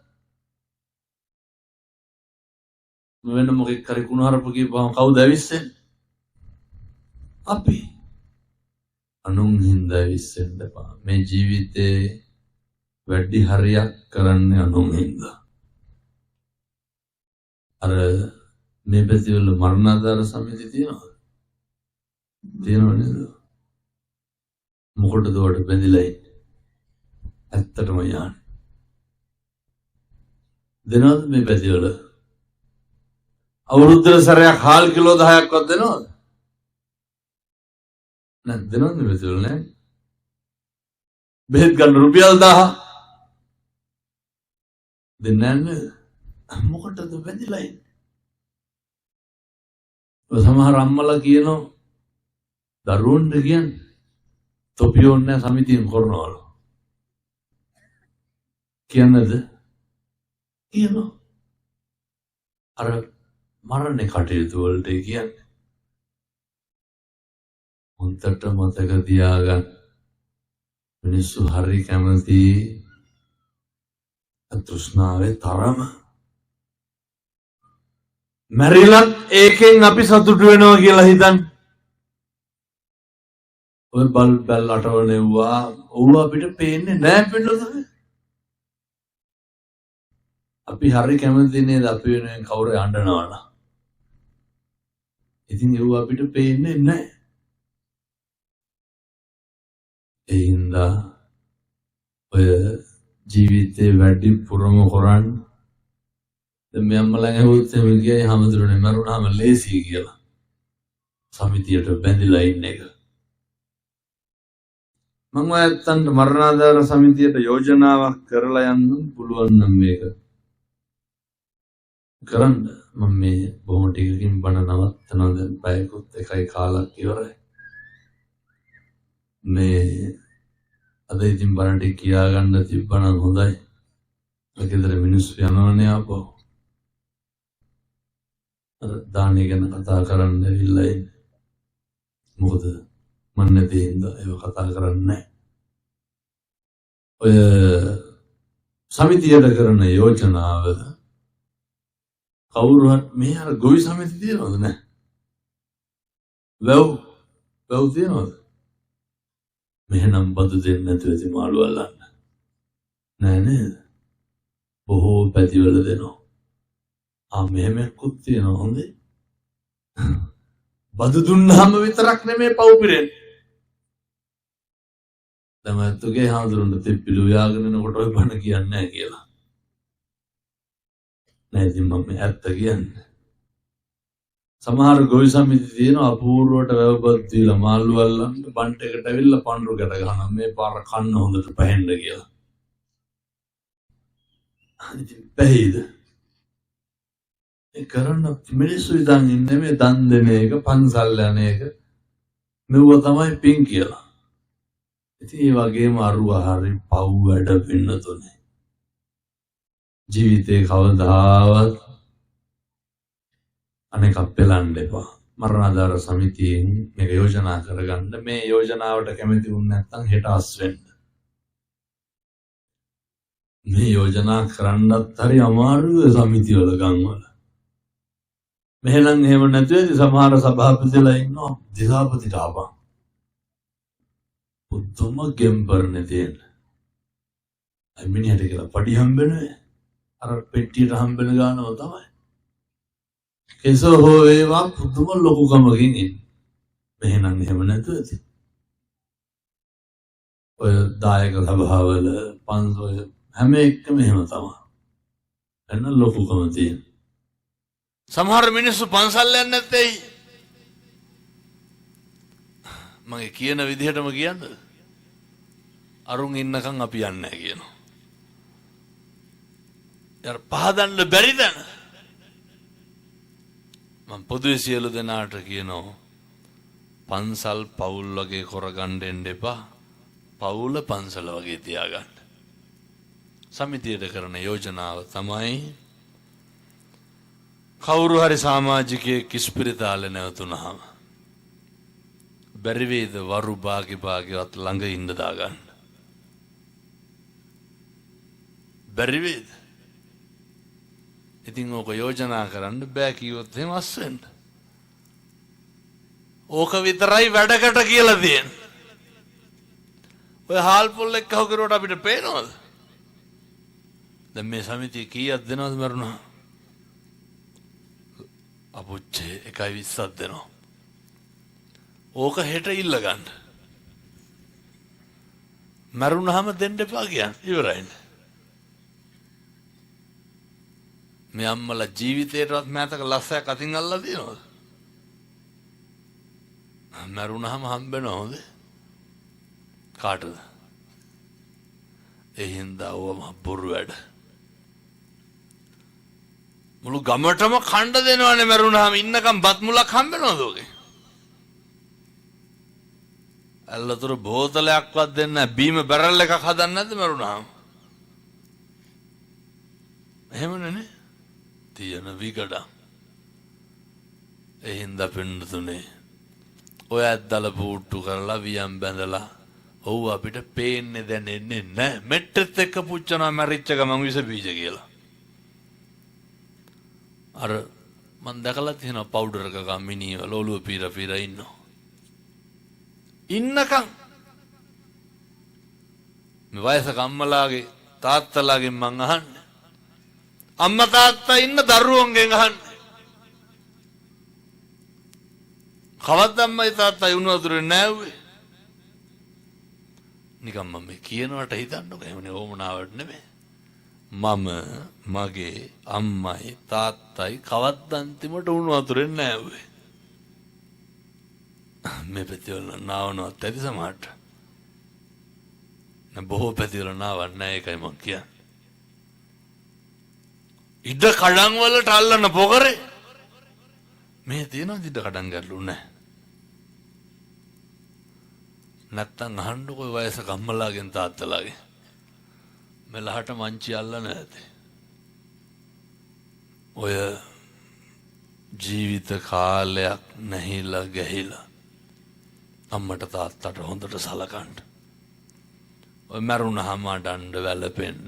වෙන මොකෙක් හරි කුණුහරුප කියපුවම කවුද ඇවිස්සෙන්නේ? අපි. අනුන් හින්දා ඇවිස්සෙන්න එපා. මේ ජීවිතේ වැඩි හරියක් කරන්නේ අනුන් හින්දා. අර මේ පැතිවල මරණාධාර සමිති තියෙනවද? තියෙනව නේද? මොකටද ඔයාලට බැඳිලා ඉන්නේ? ඇත්තටම යන්නේ. දෙනවද මේ පැතිවල? අවුරුද්දට සැරයක් හාල් කිලෝ 10ක්වත් දෙනවද? නැත් දෙනවද මේ පැතිවල නෑ? බෙහෙත් ගන්න රුපියල් 1000 දෙන්නේ නැහැ නේද? මොකටද බැඳිලා ඉන්නේ? ඔය සමහර අම්මලා කියනවා දරුවන්ට කියන්නේ තොපි ඕනේ නැහැ සමිතියෙන් කරනවලු. කියන්නද? කියනවා. අර මරණ කටයුතු වලට කියන්නේ. හොඳට මතක තියාගන්න. මිනිස්සු හරි කැමති තෘෂ්ණාවේ තරම. මැරිලත් ඒකෙන් අපි සතුටු වෙනවා කියලා හිතන්න. ඔය බල් බැල් අටවනෙව්වා ඔව් අපිට පේන්නේ නෑ පින්නතුනේ. අපි හරි කැමති නේද අපි වෙනුවෙන් කවුරු අඬනවා නම්. ඉතින් ඒව අපිට පේන්නේ නෑ. ඒ හින්දා ඔය ජීවිතේ වැඩි පුරම කරන් දැන් මේ අම්මලා ඇහුවොත් එහෙම කියයි හැමදෙරෝනේ මරුණාම ලේසි කියලා. සමිතියට බැඳිලා ඉන්න එක. මං ඔයත්තන්ට මරණාධාර සමිතියට යෝජනාවක් කරලා යන්න පුළුවන් නම් මේක කරන්න. මම මේ බොහොම ටිකකින් බණ නවත්තනවා. දැන් පැයකුත් එකයි කාලක් ඉවරයි. මේ අද ඉතින් බණ ටික කියා ගන්න තිබ්බනම් හොඳයි. ගෙදර මිනිස්සු යනවනේ ආපහු. අර දානේ ගැන කතා කරන්න ඇවිල්ලා ඉන්නේ. මොකද මන් නැති හින්දා ඒව කතා කරන්නේ නැහැ. ඔය සමිතියට කරන යෝජනාව කවුරු හරි මේ අර ගොවි සමිති තියනවද නැහැ? වැව් වැව් තියනවද? මෙහෙනම් බදු දෙන්නේ නැතුව ඇති මාළු අල්ලන්න. නෑ නේද? බොහෝ පැතිවල දෙනවා. ආ මෙහෙම එක්කුත් තියෙනවා හොඳේ. බදු දුන්නාම විතරක් නෙමේ පව් පිරෙන්නේ. දැන් මැත්තුගේ හාමුදුරන්ට තෙප්පිලු උයාගෙන එනකොට ඔය බණ කියන්නේ නෑ කියලා. නෑ ඉතින් මම මේ ඇත්ත කියන්නේ. සමහර ගොවි සමිති තියෙනවා අපූර්වට වැව්බත් දීලා මාළු අල්ලන්න බන්ට් එකට ඇවිල්ලා පඳුරු ගැට ගහනවා මේ පාර කන්න හොඳට පැහෙන්න කියලා. ඉතින් පැහිද? ඒ කරන්න මිනිස්සු ඉතින් ඉන්නේ මේ දන් දෙන එක පන්සල් යන එක මෙව්ව තමයි පින් කියලා. ඉතින් ඒ වගේම අරුව හරි පව් වැඩ පින්නතුනේ. ජීවිතේ කවදාවත් අනෙකක් පෙලන්න එපා. මරණාධාර සමිතියෙන් මේක යෝජනා කරගන්න. මේ යෝජනාවට කැමති වුණ නැත්නම් හෙට අස් වෙන්න. මේ යෝජනා කරන්නත් හරි අමාරුයි සමිතිවල ගම්වල. මෙහෙනම් එහෙම නැතුව ඇති සමහර සභාපතිලා ඉන්නවා දිසාපතිට ආපන්. පුදුම ගෙම්බරනේ තියෙන. අය මිනිහට කියලා පඩි හම්බෙන්නේ අර පෙට්ටියට හම්බෙන ගානම තමයි. කෙසේ හෝ වේවා පුදුම ලොකුකමකින් ඉන්නේ. මෙහෙනම් එහෙම නැතුව ඇති. ඔය දායක සභාවල පන්සල් හැම එකම එහෙම තමයි. එන්න ලොකුකම තියෙන. සමහර මිනිස්සු පන්සල් යන්නේ නැත්තේ ඇයි? මගේ කියන විදිහටම කියන්නද? අරුන් ඉන්නකන් අපි යන්නේ නැහැ කියනවා. යාර පහදන්න බැරි තැන. මං පොදුවේ සියලු දෙනාට කියනවා පන්සල් පවුල් වගේ කරගන්න එන්න එපා. පවුල පන්සල වගේ තියාගන්න. සමිතියට කරන යෝජනාව තමයි කවුරු හරි සමාජිකයෙක් ඉස්පිරිතාලේ නැවතුනහම බැරි වේද වරු භාගෙ භාගෙවත් ළඟ ඉන්න දාගන්න. බැරි වේද? ඉතින් ඕක යෝජනා කරන්න බෑ කිව්වොත් එහෙම අස් වෙන්න. ඕක විතරයි වැඩකට කියලා තියෙන්නේ. ඔය හාල් පොල් එක්ක අහු කරුවට අපිට පේනවද? දැන් මේ සමිතිය කීයක් දෙනවද මරුණා? අපුච්චේ 1.20ක් දෙනවා. ඕක හෙට ඉල්ල ගන්න. මරුණාම දෙන්න එපා කියන්නේ ඉවරයිනේ. මේ අම්මලා ජීවිතේටවත් මෑතක ලස්සයක් අතින් අල්ලලා තියෙනවද? මරුණාම හම්බෙනව හොඳේ. කාටද? ඒ හින්දා ඕව මහ බොරු වැඩ. මුළු ගමටම කණ්ඩ දෙනවනේ මරුණාම ඉන්නකම් බත් මුලක් හම්බෙනවද ඔගේ? ඇල්ලතුරු බෝතලයක්වත් දෙන්නේ නැහැ. බීම බැරල් එකක් හදන්නේ නැද්ද මරුණාම? එහෙමනේ නේ. තියෙන විගඩම්. ඒ හින්දා පින්නතුනේ ඔය ඇද්දල පුට්ටු කරලා වියම් බැඳලා ඔව් අපිට පේන්නේ දැනෙන්නේ නැහැ. මෙට්ටෙත් එක්ක පුච්චනවා මැරිච්ච ගමන් විස බීජ කියලා. අර මං දැකලා තියෙනවා පවුඩර් එක ගා මිනිහවල ඔළුව පීර පීර ඉන්නවා. ඉන්නකම් මේ වයසක අම්මලාගේ තාත්තලාගෙන් මං අහන්නේ. අම්මා තාත්තා ඉන්න දරුවන්ගෙන් අහන්නේ. කවද්ද අම්මයි තාත්තයි උණු වතුරේ නෑව්වේ? නිකන් මම මේ කියනවට හිතන්නකෝ, එහෙමනේ ඕමනාවට නෙමෙයි. මම මගේ අම්මයි තාත්තයි කවද්ද අන්තිමට උණු වතුරේ නෑව්වේ? මේ පැතිවල නාවනවත් ඇති සමහරට. නෑ, බොහෝ පැතිවල නාවන්නේ නෑ, ඒකයි මං කියන්නේ. ඉඩ කඩන් වලට අල්ලන පොකරේ මේ තියෙනවද ඉඩ කඩන් ගැටලු නෑ. නැත්තම් අහන්නකෝ වයසක අම්මලාගෙන් තාත්තලාගෙන් මෙලහට මංචි අල්ලන ඇති. ඔය ජීවිත කාලයක් නැහිලා ගැහිලා අම්මට තාත්තට හොඳට සලකන්න. ඔය මැරුණාම අඬන්න වැළපෙන්න.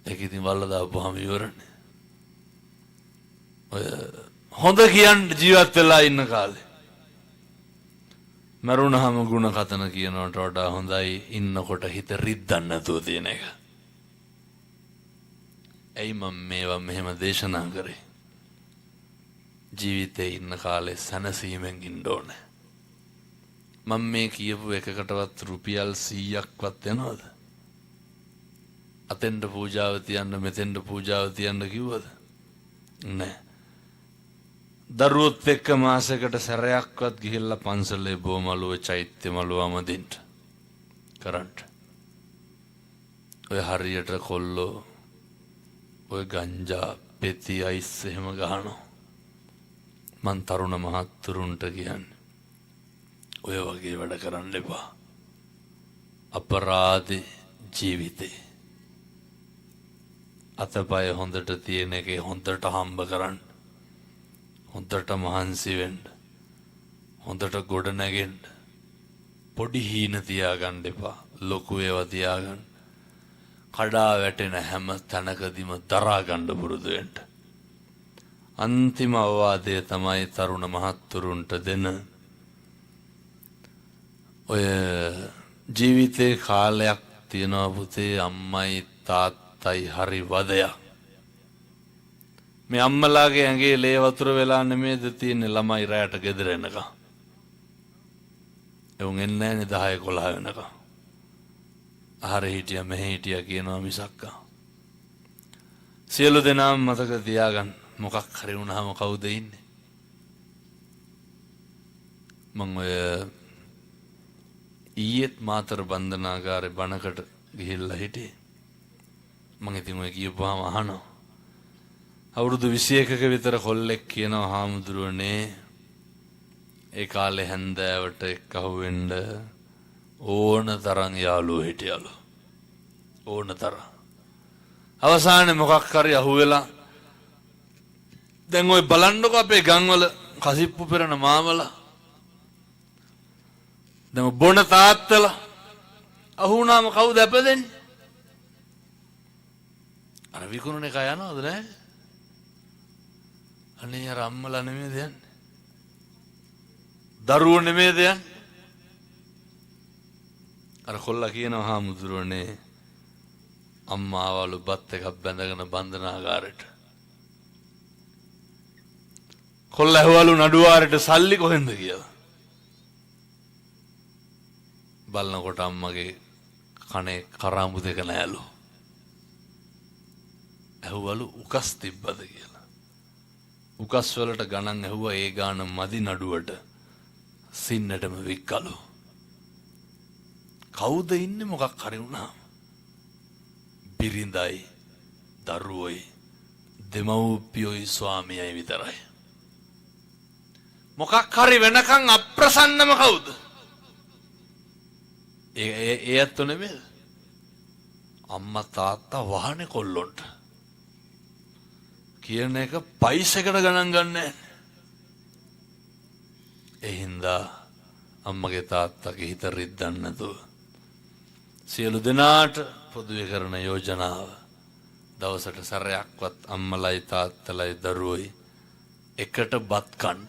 ඒක ඉතින් වල්ල දාපුවාම ඉවරනේ. ඔය හොඳ කියන්න ජීවත් වෙලා ඉන්න කාලේ. මැරුණාම ගුණ කතන කියනවට වඩා හොඳයි ඉන්නකොට හිත රිද්දන්න නැතුව තියෙන එක. ඇයි මම මේවා මෙහෙම දේශනා කරේ? ජීවිතේ ඉන්න කාලේ සැනසීමෙන් ඉන්න ඕනේ. මම මේ කියපු එකකටවත් රුපියල් 100ක්වත් එනවද? අතෙන්ට පූජාව තියන්න මෙතෙන්ට පූජාව තියන්න කිව්වද? නෑ. දරුවොත් එක්ක මාසෙකට සැරයක්වත් ගිහිල්ලා පන්සලේ බෝමලුව චෛත්‍ය මලුව අමදින්න කරන්න. ඔය හරියට කොල්ලෝ ඔය ගංජා පෙති අයිස් එහෙම ගහනවා. මං තරුණ මහත්තුරුන්ට කියන්නේ ඔය වගේ වැඩ කරන්න එපා. අපරාධ ජීවිතේ. අතපය හොඳට තියෙන එකේ හොඳට හම්බ කරන්න. හොඳට මහන්සි වෙන්න. හොඳට ගොඩ නැගෙන්න. පොඩි හීන තියාගන්න එපා. ලොකු ඒවා තියාගන්න. කඩා වැටෙන හැම තැනකදීම දරා ගන්න පුරුදු වෙන්න. අන්තිම අවවාදය තමයි තරුණ මහත්තුරුන්ට දෙන ඔය ජීවිතේ කාලයක් තියෙනවා පුතේ අම්මයි තාත්තයි හරි වදයක්. මේ අම්මලාගේ ඇඟේ ලේ වතුර වෙලා නෙමේද තියෙන්නේ ළමයි රැයට ගෙදර එනකම්. එවුන් එන්නේ නැනේ 10 11 වෙනකම්. අහර හිටියා මෙහෙ හිටියා කියනවා මිසක්කා. සියලු දෙනාම මතක තියාගන්න මොකක් හරි වුණාම කවුද ඉන්නේ? මං ඔය ඊයේත් මාතර බන්ධනාගාරේ බණකට ගිහිල්ලා හිටියේ. මං ඉතින් ඔය කියපුවාම අහනවා. අවුරුදු 21ක විතර කොල්ලෙක් කියනවා හාමුදුරුවනේ ඒ කාලේ හැන්දෑවට එක්ක අහුවෙන්න ඕන තරම් යාළුවෝ හිටියලු. ඕන තරම්. අවසානයේ මොකක් හරි අහුවෙලා දැන් ඔය බලන්නකෝ අපේ ගම්වල කසිප්පු පෙරන මාමලා දැන් බොන තාත්තලා අහුණාම කවුද ඇපදෙන්නේ? අර විකුණන එක යනවද නෑ? අනේ අර අම්මලා නෙමෙයිද යන්නේ? දරුවෝ නෙමෙයිද යන්නේ? අර කොල්ලා කියනවා හාමුදුරුවනේ අම්මා ආවලු බත් එකක් බැඳගෙන බන්ධනාගාරෙට. කොල්ලා ඇහුවලු නඩුවාරෙට සල්ලි කොහෙන්ද කියලා. බලනකොට අම්මගේ කනේ කරාඹු දෙක නෑලු. ඇහුවලු උකස් තිබ්බද කියලා. උකස් වලට ගණන් ඇහුවා, ඒ ගාන මදි නඩුවට. සින්නටම වික්කලු. කවුද ඉන්නේ මොකක් හරි වුණාම? බිරිඳයි දරුවොයි දෙමව්පියොයි ස්වාමියයි විතරයි. මොකක් හරි වෙනකන් අප්‍රසන්නම කවුද? ඒ ඒ ඒ ඇත්තෝ නෙමෙයිද? අම්මා තාත්තා වහනේ කොල්ලොන්ට. කියන එක පයිසෙකට ගණන් ගන්නෑ. ඒ හින්දා අම්මගේ තාත්තගේ හිත රිද්දන්න නැතුව සියලු දෙනාට පොදුවේ කරන යෝජනාව දවසට සැරයක්වත් අම්මලයි තාත්තලයි දරුවෝයි එකට බත් කන්න.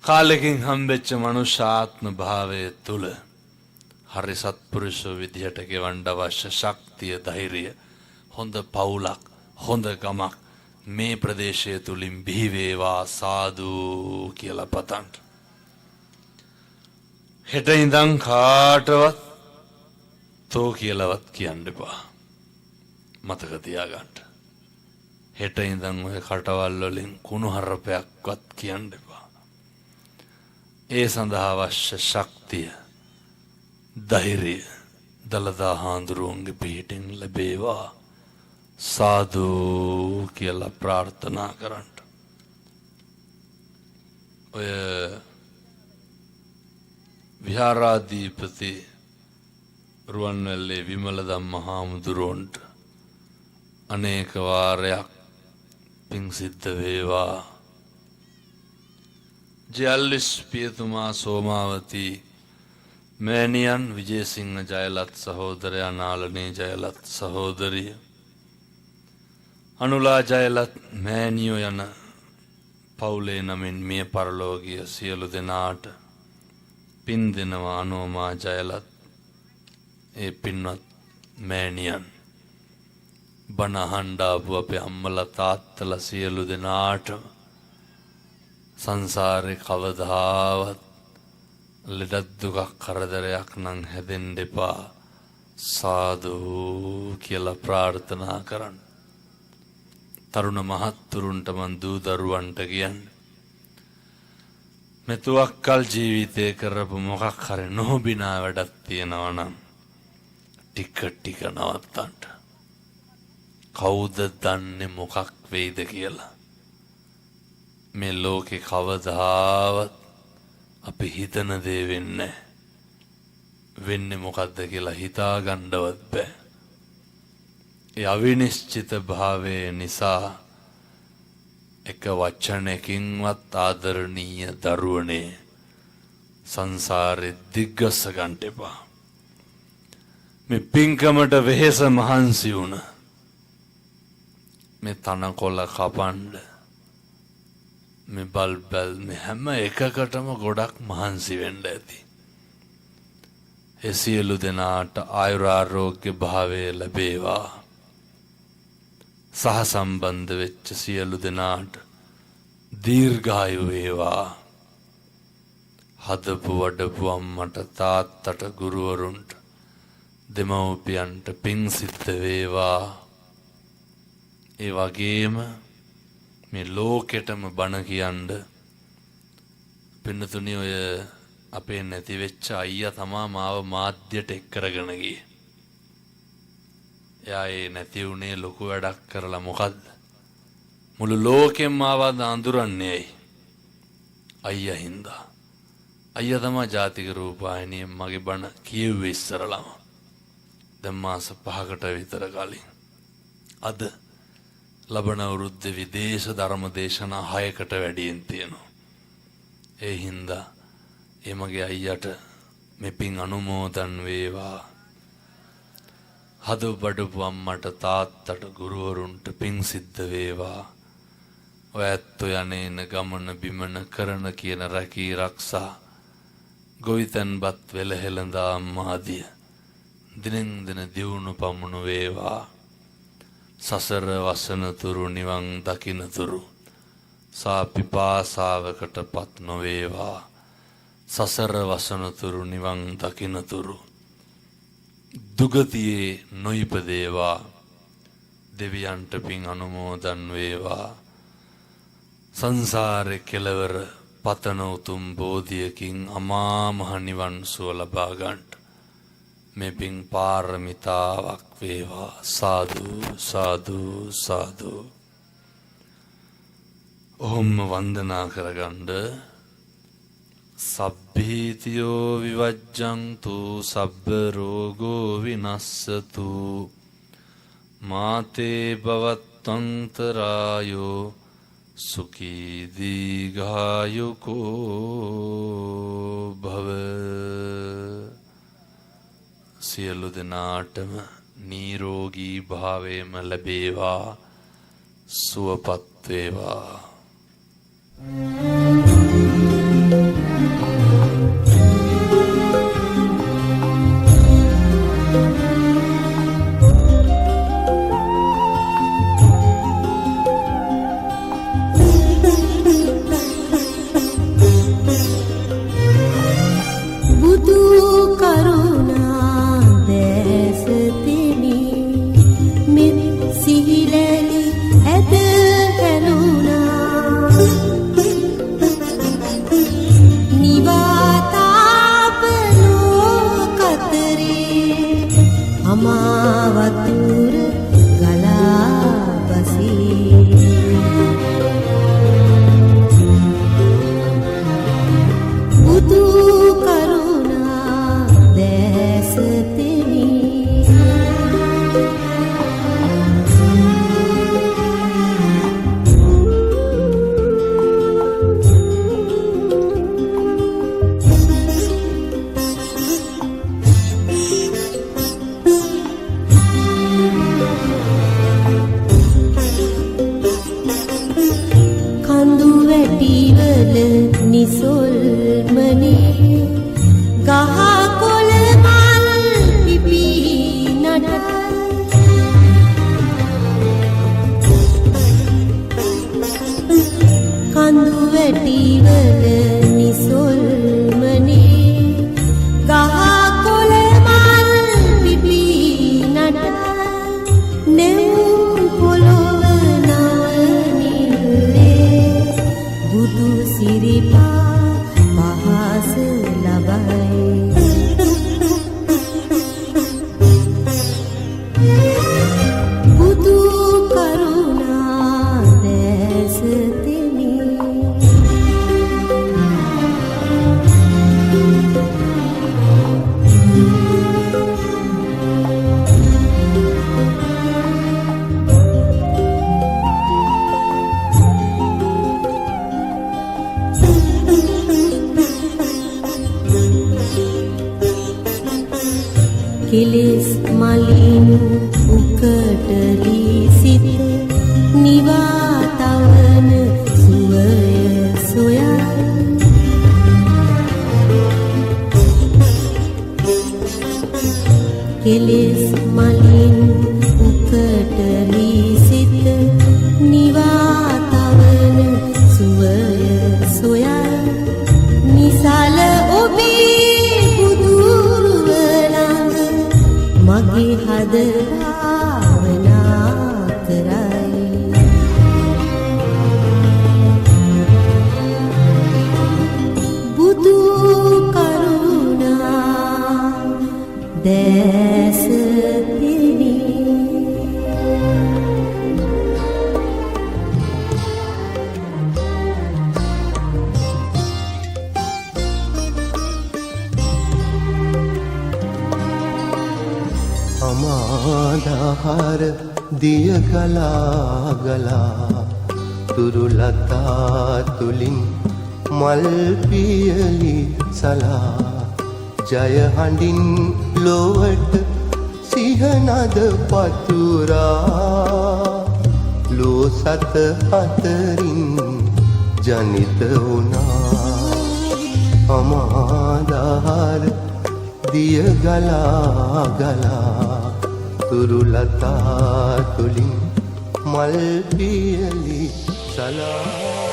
කාලෙකින් හම්බෙච්ච මනුෂ්‍යාත්ම භාවය තුල හරි සත්පුරුෂ විදිහට ගෙවන්න අවශ්‍ය ශක්තිය, ධෛර්යය, හොඳ පවුලක්, හොඳ ගමක් මේ ප්‍රදේශය තුලින් බිහි වේවා සාදු කියලා පතන්න. හෙට ඉඳන් කාටවත් තෝ කියලාවත් කියන්න එපා. මතක තියාගන්න. හෙට ඉඳන් ඔය කටවල් වලින් කුණු හරපයක්වත් කියන්න එපා. ඒ සඳහා අවශ්‍ය ශක්තිය, ධෛර්යය දළදා හාමුදුරුවන්ගේ පිහිටෙන් ලැබේවා සාදු කියලා ප්‍රාර්ථනා කරන්න. ඔය විහාරාධිපති රුවන්වැල්ලේ විමල ධම්ම හාමුදුරුවන්ට අනේක වාරයක් පිං සිද්ධ වේවා. ජයල්ලිස් පියතුමා සෝමාවතී මෑණියන්, විජේසිංහ ජයලත් සහෝදරයා, නාලනී ජයලත් සහෝදරිය, අනුලා ජයලත් මෑණියෝ යන පවුලේ නමින් මිය පරලෝකීය සියලු දෙනාට පින් දෙනවා. අනෝමා ජයලත් ඒ පින්වත් මෑණියන්, බණ අහන්න ආපු අපේ අම්මලා තාත්තලා සියලු දෙනාටම සංසාරේ කවදාවත් ලෙඩක් දුකක් කරදරයක් නම් හැදෙන්න එපා සාදු කියලා ප්‍රාර්ථනා කරන්න. තරුණ මහත්තුරුන්ට මං දූ දරුවන්ට කියන්නේ, මෙතුවක්කල් ජීවිතේ කරපු මොකක් හරි නොහොබිනා වැඩක් තියෙනවා නම් ටික ටික නවත්තන්න. කවුද දන්නේ මොකක් වෙයිද කියලා? මේ ලෝකේ කවදාවත් අපි හිතන දේ වෙන්නේ, වෙන්නේ මොකද්ද කියලා හිතා ගන්නවත් බෑ. ඒ අවිනිශ්චිත භාවය නිසා එක වචනකින්වත් ආදරණීය දරුවනේ සංසාරේ දිග්ගස්ස ගන්න එපා. මේ පින්කමට වෙහෙස මහන්සි වුණ, මේ තනකොළ කපන්න, මේ බල්බල්, මේ හැම එකකටම ගොඩක් මහන්සි වෙන්න ඇති. ඒ සියලු දෙනාට ආයුරාරෝග්‍ය භාවය ලැබේවා. සහ සම්බන්ධ වෙච්ච සියලු දෙනාට දීර්ඝායු වේවා. හදපු වඩපු අම්මට තාත්තට ගුරුවරුන්ට දෙමව්පියන්ට පිං සිද්ධ වේවා. ඒ වගේම මේ ලෝකෙටම බණ කියන්න පින්නතුනි, ඔය අපේ නැති වෙච්ච අයියා තමා මාව මාධ්‍යට එක් කරගෙන ගියේ. එයා ඒ නැති වුණේ ලොකු වැඩක් කරලා. මොකද්ද? මුළු ලෝකෙම මාව අඳුරන්නේ ඇයි? අයියා හින්දා. අයියා තමා ජාතික රූපවාහිනියෙන් මගේ බණ කියෙව්වේ ඉස්සරලම. දැන් මාස 5කට විතර කලින්. අද ලබන අවුරුද්දේ විදේශ ධර්ම දේශනා 6කට වැඩියෙන් තියෙනවා. ඒ හින්දා ඒ මගේ අයියට මේ පින් අනුමෝදන් වේවා. හදපු බඩපු අම්මට තාත්තට ගුරුවරුන්ට පින් සිද්ධ වේවා. ඔය ඇත්තෝ යන්නේන ගමන බිමන කරන කියන රැකී රක්සා ගොවිතැන්පත් වෙළහෙළඳාම් ආදිය දිනෙන් දින දියුණු පමුණු වේවා. සසර වසන තුරු, නිවන් දකින තුරු සා පිපාසාවකට පත් නොවේවා. සසර වසන තුරු, නිවන් දකින තුරු දුගතියේ නොඉපදේවා. දෙවියන්ට පින් අනුමෝදන් වේවා. සංසාරේ කෙලවර පතන උතුම් බෝධියකින් අමා මහ නිවන් සුව ලබා ගන්නට මේ පින් පාරමිතාවක් වේවා. සාදු සාදු සාදු. ඔහොම වන්දනා කරගන්න. සබ්බීතියෝ විවජ්ජන්තු, සබ්බ රෝගෝ විනස්සතු, මාතේ භවත්වන්තරායෝ, සුඛී දීඝායුකෝ භව. සියලු දෙනාටම නිරෝගී භාවයම ලැබේවා, සුවපත් වේවා. Thank you. නිවාතාප ලෝකතරේ අමා වතුර ගලා බසී. බුදු කරුණා දැස තෙමි. කඳු වැටිවල නිසොල්මනේ ගහ කොළ මල් පිපි නටයි. කඳු වැටිවල නිසොල්මනේ ගහ කොළ මල් පිපි නටයි. නෙවුම් පොළොව නවනිල්ලේ බුදු සිරිපා පහස ලබයි. බුදු කරුණා දැස තෙමි. කෙලෙස් මලින් උකටලි සිත නිවා තවන සුවය සොයයි. කෙලෙස් මලින් උකටලි සිත නිවා තවන සුවය සොයයි. නිසල ඔබේ බුදුරුව ළඟ මගේ හද භාවනා කරයි. බුදු කරුණා දැස තෙමි. අමාදහර දිය ගලා ගලා තුරුලතා තුලින් මල් පියලි සලා ජය හඬින් ලොවට සිහනද පතුරා ලෝ සත හතරින් ජනිත වුණා. අමාදාර දිය ගලා ගලා තුරුලතා තුලින් මල් පියලි සලා.